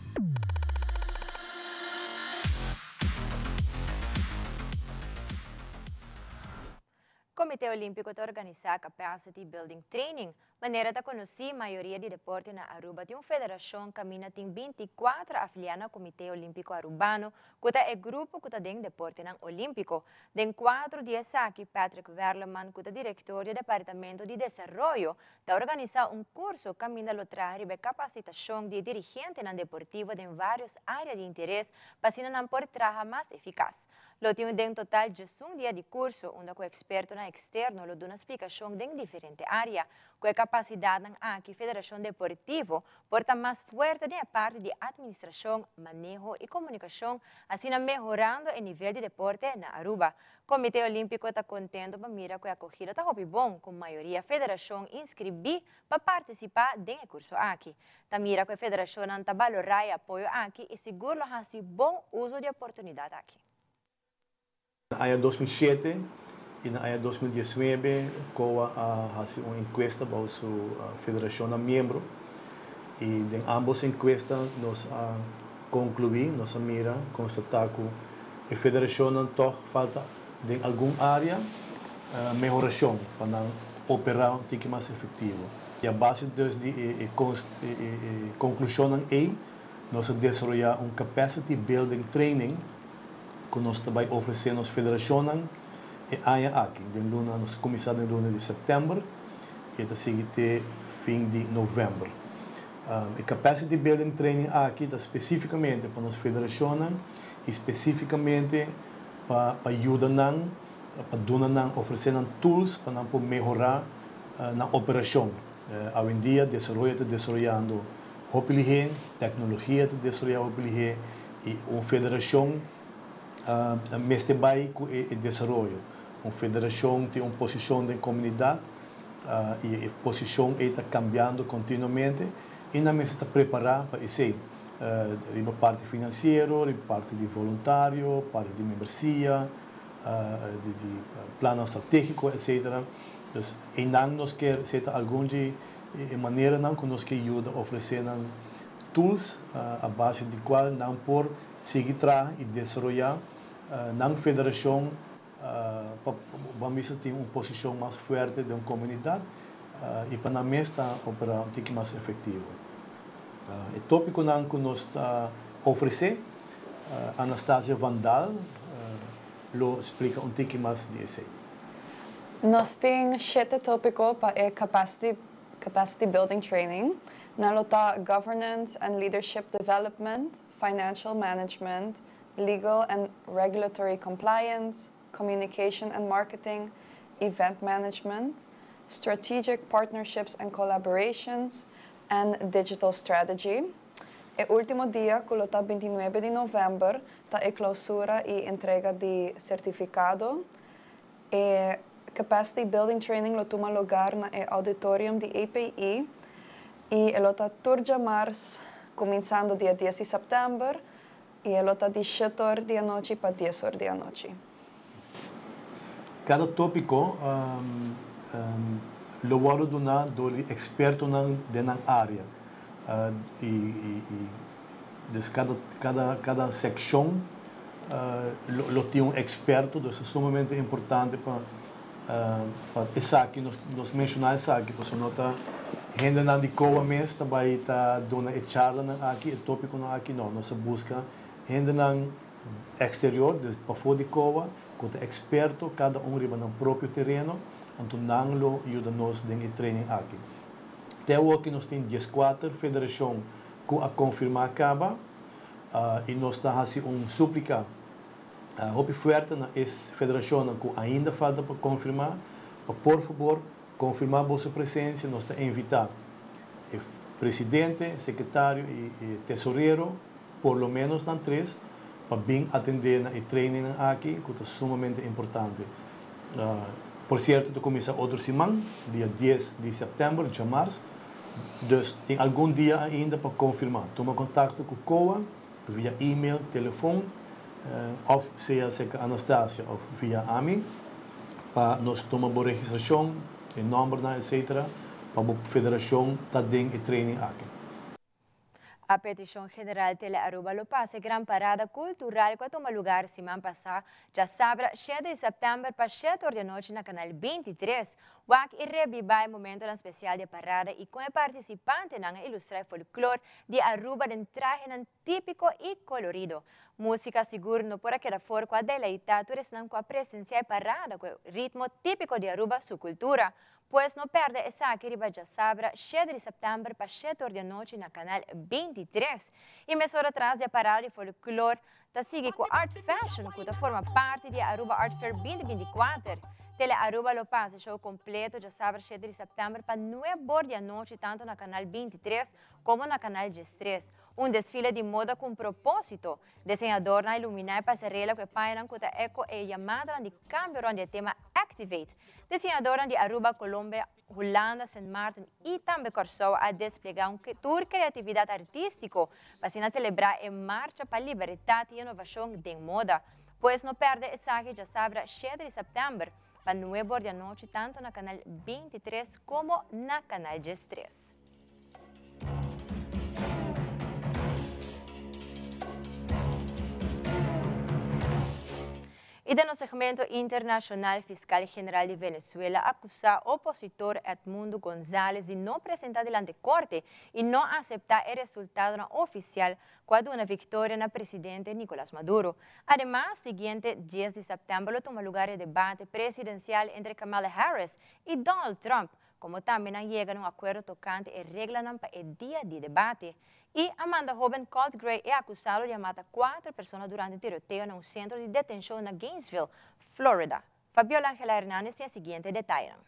Comite Olimpico ta organisa Capacity Building Training Manera ta konosí, mayoria di deporte na Aruba tin un federashon kaminda tin 24 afiliá na Komité Olímpiko Arubano, ku ta e grupo ku ta den deportenan olímpiko. Den kuadro di esaki, Patrick Werleman, ku ta direktor di e Departamento di Desaroyo, ta organisá un kurso kaminda lo traha riba e kapasitashon di e dirigentenan deportivo den vários área di interes pa asina nan por traha mas efikas. Lo tin den total djesun dia di kurso, unda ku ekspertonan eksterno lo duna splikashon den diferente área. Ku e kapasidatnan aki Federashon Deportivo por ta mas fuerte den e parti di atministrashon, maneho i komunikashon, asina mehorando e nivel di deporte na Aruba. Komité Olímpiko ta kontento pa mira ku e akogida ta hopi bon, ku mayoria federashon inskribí pa partisipá den e kurso aki. Ta mira ku e federashonnan ta balorá e apoyo aki i sigur lo hasi bon uso di e oportunidat aki. Na aña 2007 i na aña 2019 COA a hasi un enkuesta bou su federashonnan miembro i den ambos enkuesta nos a konkluí, nos a mira, konstatá ku e federashonnan tòg falta den algun área mehorashon pa nan operá un tiki mas efektivo. I a base dus di e konklushonnan ei nos a desaroyá un Capacity Building Training ku nos ta bai ofresé nos federashonnan e aña aki. Den luna nos ta kuminsá den luna di sèptèmber i e ta sigui te fin di novèmber. E Capacity Building Training aki ta spesífikamente pa nos federashonnan i spesífikamente pa pa yuda nan, pa duna nan, ofresé nan tools pa nan por mehorá nan operashon. Awendia desaroyo ta desaroyando hopi lihé, teknologia ta desaroyá hopi lihé i un federashon mester bai ku e desaroyo. Un federashon tin un posishon den komunidat I e posishon ei ta kambiando kontinuamente i nan mester ta prepará pa esei, riba parti finansiero, riba parti di voluntario, parti di membresia, di plannan stratégiko etsetera. Dus einan nos kier seta algun di e maneranan ku nos ke yuda ofresé nan tools a base di kual nan por sigui traha i desaroyá nan federashon pa bo mester tin un posishon mas fuerte den komunidat i pa nan mes ta operá un tiki mas efektivo. E tópikonan ku nos ta ofresé, Anastasia van Daal lo splika un tiki mas di esei. Nos tin shete tópiko pa e Capacity Capacity Building Training. Nan lo ta Governance and Leadership Development, Financial Management, Legal and Regulatory Compliance, Communication and Marketing, Event Management, Strategic Partnerships and Collaborations, and Digital Strategy. E ultimo dia cu lo ta 29 di november ta e clausura y entrega di certificado. E Capacity Building Training lo tuma lugar na e auditorium di API y e lo ta tur djamars cuminsando dia dies di september y e lo ta di shet or di anochi pa dies or di anochi. Cada topico lo wordo duna door di expertonan den nan area y dus cada cada cada seccion lo tin un experto, dus ta sumamente importante pa pa esaki nos nos menciona esaki pasobra no ta hendenan di COA mes ta bay ta duna e charlanan aki, e topiconan aki, no, nos a busca hendenan exterior, dus pafó di COA, cu ta experto cada un riba nan propio tereno, anto nan lo yuda nos den e training aki. Te awoki nos tin dieskuater federacion cu a confirma caba y nos ta haci un suplica hopi fuerte na e federacionnan cu ainda falta pa confirma, pa por fabor confirma boso presencia. Nos ta invita e presidente, secretario y tesorero, por lo menos nan tres, pa bin atende na e trainingnan aki cu ta sumamente importante. Por cierto ta cuminsa otro siman, dia dies di september, djamars, dus tin algun dia ainda pa confirma. Tuma contacto cu COA via email, telefon of sea cerca Anastasia of via ami pa nos tuma bo registracion, e nombernan etc. Pa bo federacion ta den e training aki. A peticion general Tele Aruba lo pasa e gran parada cultural cu a tuma lugar siman pasa djasabra shete di september pa shete or di anochi na Canal 23. Wak y rebiba e momentonan special di e parada y con e participantenan a ilustra e folklor di Aruba den trahenan típiko i kolorido. Músika sigur no por a keda for ku a deleitá tur esnan ku a presensiá e parada ku e ritmo típiko di Aruba su kultura. Pues no pèrdè esaki riba djasabra shete di sèptèmber pa shete or di anochi na Kanal 23. I mesora tras di e parada di folklor ta sigui ku Art Fashion ku ta forma parti di e Aruba Art Fair 2024. Tele Aruba lo pasa e show kompleto djasabra shete di sèptèmber pa nuebe or di anochi tantu na Kanal 23 komo na Kanal 13. Un desfile di moda ku un propósito. Diseñadornan a iluminá e pasarela ku e pañanan ku ta eko e yamadanan di kambio rònt di e tema Activate. Diseñadornan di Aruba, Colombia, Hulanda, Sint Maarten i tambe Kòrsou a desplegá un tur kreatividat artístiko pa asina selebrá e Marcha pa Libertat i Inovashon den Moda. Pues no pèrdè esaki djasabra shete di sèptèmber pa nuebe or di anochi tantu na Kanal 23 komo na Kanal 13. I den nos segmento internashonal Fiskal General di Venezuela a akusá opositor Edmundo Gonzalez di no presentá delante korte i no aseptá e resultadonan ofisial ku a duna viktoria na presidente Nicolas Maduro. Ademas, siguiente dies di sèptèmber lo tuma lugar e debate presidensial entre Kamala Harris i Donald Trump Como tambe nan yega na un acuerdo tocante e reglanan pa e dia di debate. Y a manda hoben Colt Gray e acusado di a mata cuater persona durante tiroteo na un centro di detencion na Gainesville, Florida. Fabiola Angela Hernandez tin e siguiente detayenan.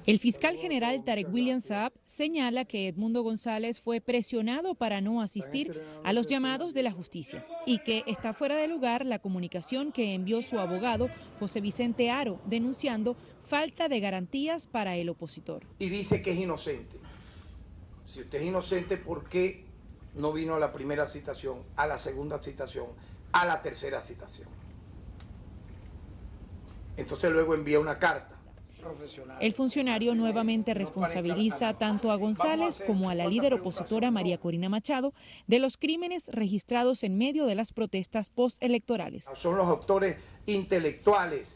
El fiscal general Tarek William Saab señala que Edmundo González fue presionado para no asistir a los llamados de la justicia y que está fuera de lugar la comunicación que envió su abogado José Vicente Aro denunciando falta de garantías para el opositor. Y dice que es inocente. Si usted es inocente, ¿por qué no vino a la primera citación, a la segunda citación, a la tercera citación? Entonces luego envía una carta. El funcionario nuevamente responsabiliza tanto a González como a la líder opositora María Corina Machado de los crímenes registrados en medio de las protestas postelectorales. Son los autores intelectuales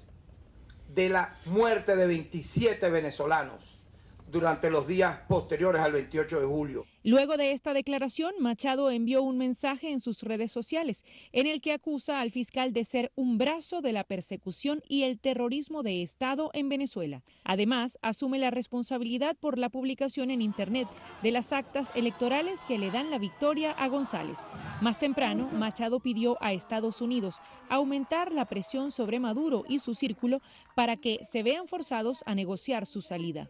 de la muerte de 27 venezolanos durante los días posteriores al 28 de julio. Luego de esta declaración, Machado envió un mensaje en sus redes sociales en el que acusa al fiscal de ser un brazo de la persecución y el terrorismo de Estado en Venezuela. Además, asume la responsabilidad por la publicación en Internet de las actas electorales que le dan la victoria a González. Más temprano, Machado pidió a Estados Unidos aumentar la presión sobre Maduro y su círculo para que se vean forzados a negociar su salida.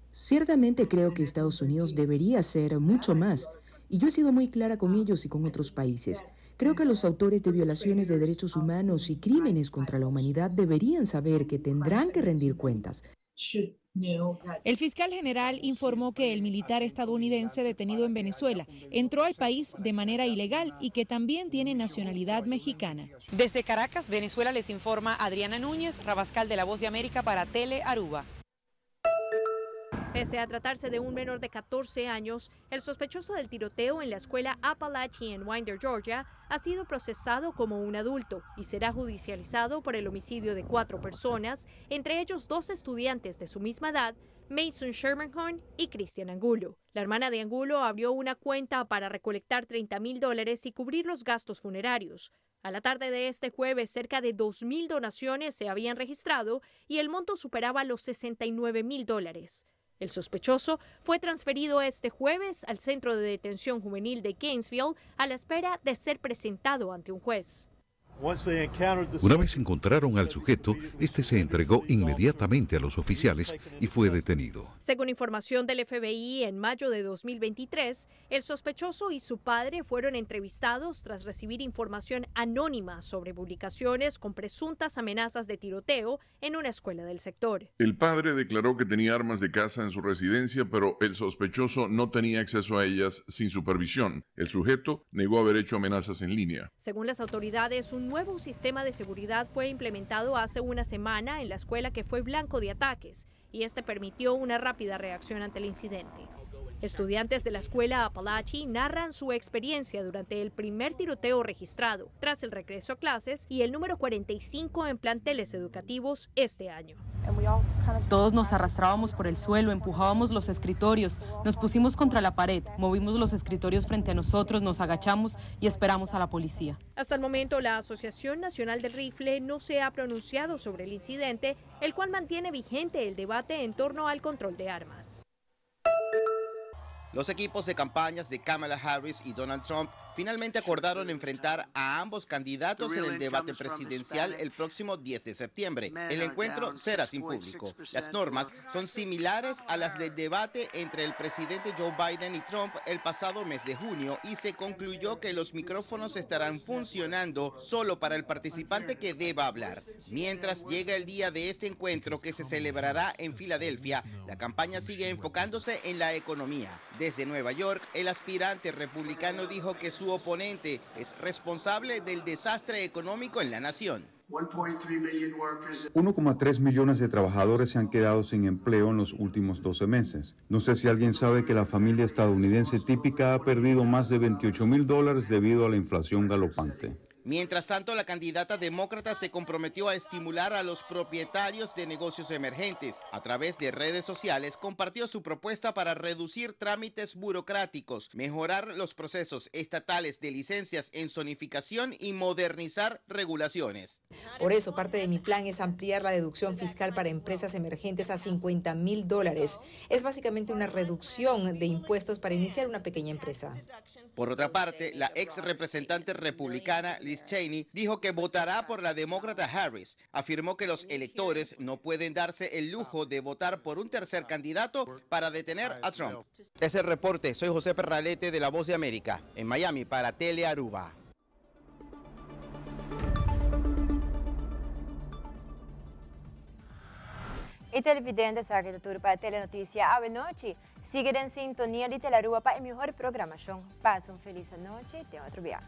Ciertamente creo que Estados Unidos debería hacer mucho más, y yo he sido muy clara con ellos y con otros países. Creo que los autores de violaciones de derechos humanos y crímenes contra la humanidad deberían saber que tendrán que rendir cuentas. El fiscal general informó que el militar estadounidense detenido en Venezuela entró al país de manera ilegal y que también tiene nacionalidad mexicana. Desde Caracas, Venezuela, les informa Adriana Núñez, Rabascal de La Voz de América para Tele Aruba. Pese a tratarse de un menor de 14 años, el sospechoso del tiroteo en la escuela Apalachee en Winder, Georgia, ha sido procesado como un adulto y será judicializado por el homicidio de 4 personas, entre ellos 2 estudiantes de su misma edad, Mason Schermerhorn y Christian Angulo. La hermana de Angulo abrió una cuenta para recolectar treinta mil dólares y cubrir los gastos funerarios. A la tarde de este jueves, cerca de 2.000 donaciones se habían registrado y el monto superaba los sesenta y nueve mil dólares. El sospechoso fue transferido este jueves al Centro de Detención Juvenil de Gainesville a la espera de ser presentado ante un juez. Una vez encontraron al sujeto, este se entregó inmediatamente a los oficiales y fue detenido. Según información del FBI, en mayo de 2023, el sospechoso y su padre fueron entrevistados tras recibir información anónima sobre publicaciones con presuntas amenazas de tiroteo en una escuela del sector. El padre declaró que tenía armas de caza en su residencia, pero el sospechoso no tenía acceso a ellas sin supervisión. El sujeto negó haber hecho amenazas en línea. Según las autoridades, un nuevo sistema de seguridad fue implementado hace una semana en la escuela que fue blanco de ataques, y este permitió una rápida reacción ante el incidente. Estudiantes de la escuela Apalachee narran su experiencia durante el primer tiroteo registrado, tras el regreso a clases y el número 45 en planteles educativos este año. Todos nos arrastrábamos por el suelo, empujábamos los escritorios, nos pusimos contra la pared, movimos los escritorios frente a nosotros, nos agachamos y esperamos a la policía. Hasta el momento, la Asociación Nacional del Rifle no se ha pronunciado sobre el incidente, el cual mantiene vigente el debate en torno al control de armas. Los equipos de campañas de Kamala Harris y Donald Trump finalmente acordaron enfrentar a ambos candidatos en el debate presidencial el próximo 10 de septiembre. El encuentro será sin público. Las normas son similares a las del debate entre el presidente Joe Biden y Trump el pasado mes de junio y se concluyó que los micrófonos estarán funcionando solo para el participante que deba hablar. Mientras llega el día de este encuentro que se celebrará en Filadelfia, la campaña sigue enfocándose en la economía. Desde Nueva York, el aspirante republicano dijo que su oponente es responsable del desastre económico en la nación. 1,3 millones de trabajadores se han quedado sin empleo en los últimos 12 meses. No sé si alguien sabe que la familia estadounidense típica ha perdido más de veintiocho mil dólares debido a la inflación galopante. Mientras tanto, la candidata demócrata se comprometió a estimular a los propietarios de negocios emergentes. A través de redes sociales, compartió su propuesta para reducir trámites burocráticos, mejorar los procesos estatales de licencias en zonificación y modernizar regulaciones. Por eso, parte de mi plan es ampliar la deducción fiscal para empresas emergentes a cincuenta mil dólares. Es básicamente una reducción de impuestos para iniciar una pequeña empresa. Por otra parte, la ex representante republicana Liz Liz Cheney, dijo que votará por la demócrata Harris. Afirmó que los electores no pueden darse el lujo de votar por un tercer candidato para detener a Trump. Es el reporte. Soy José Perralete de La Voz de América, en Miami para Tele Aruba. E televidente sa cu ta tur pa Telenoticia awe nochi. Sigui den sintonia di Tele Aruba pa e mihor programacion. Pasa un feliz anochi te otro bia.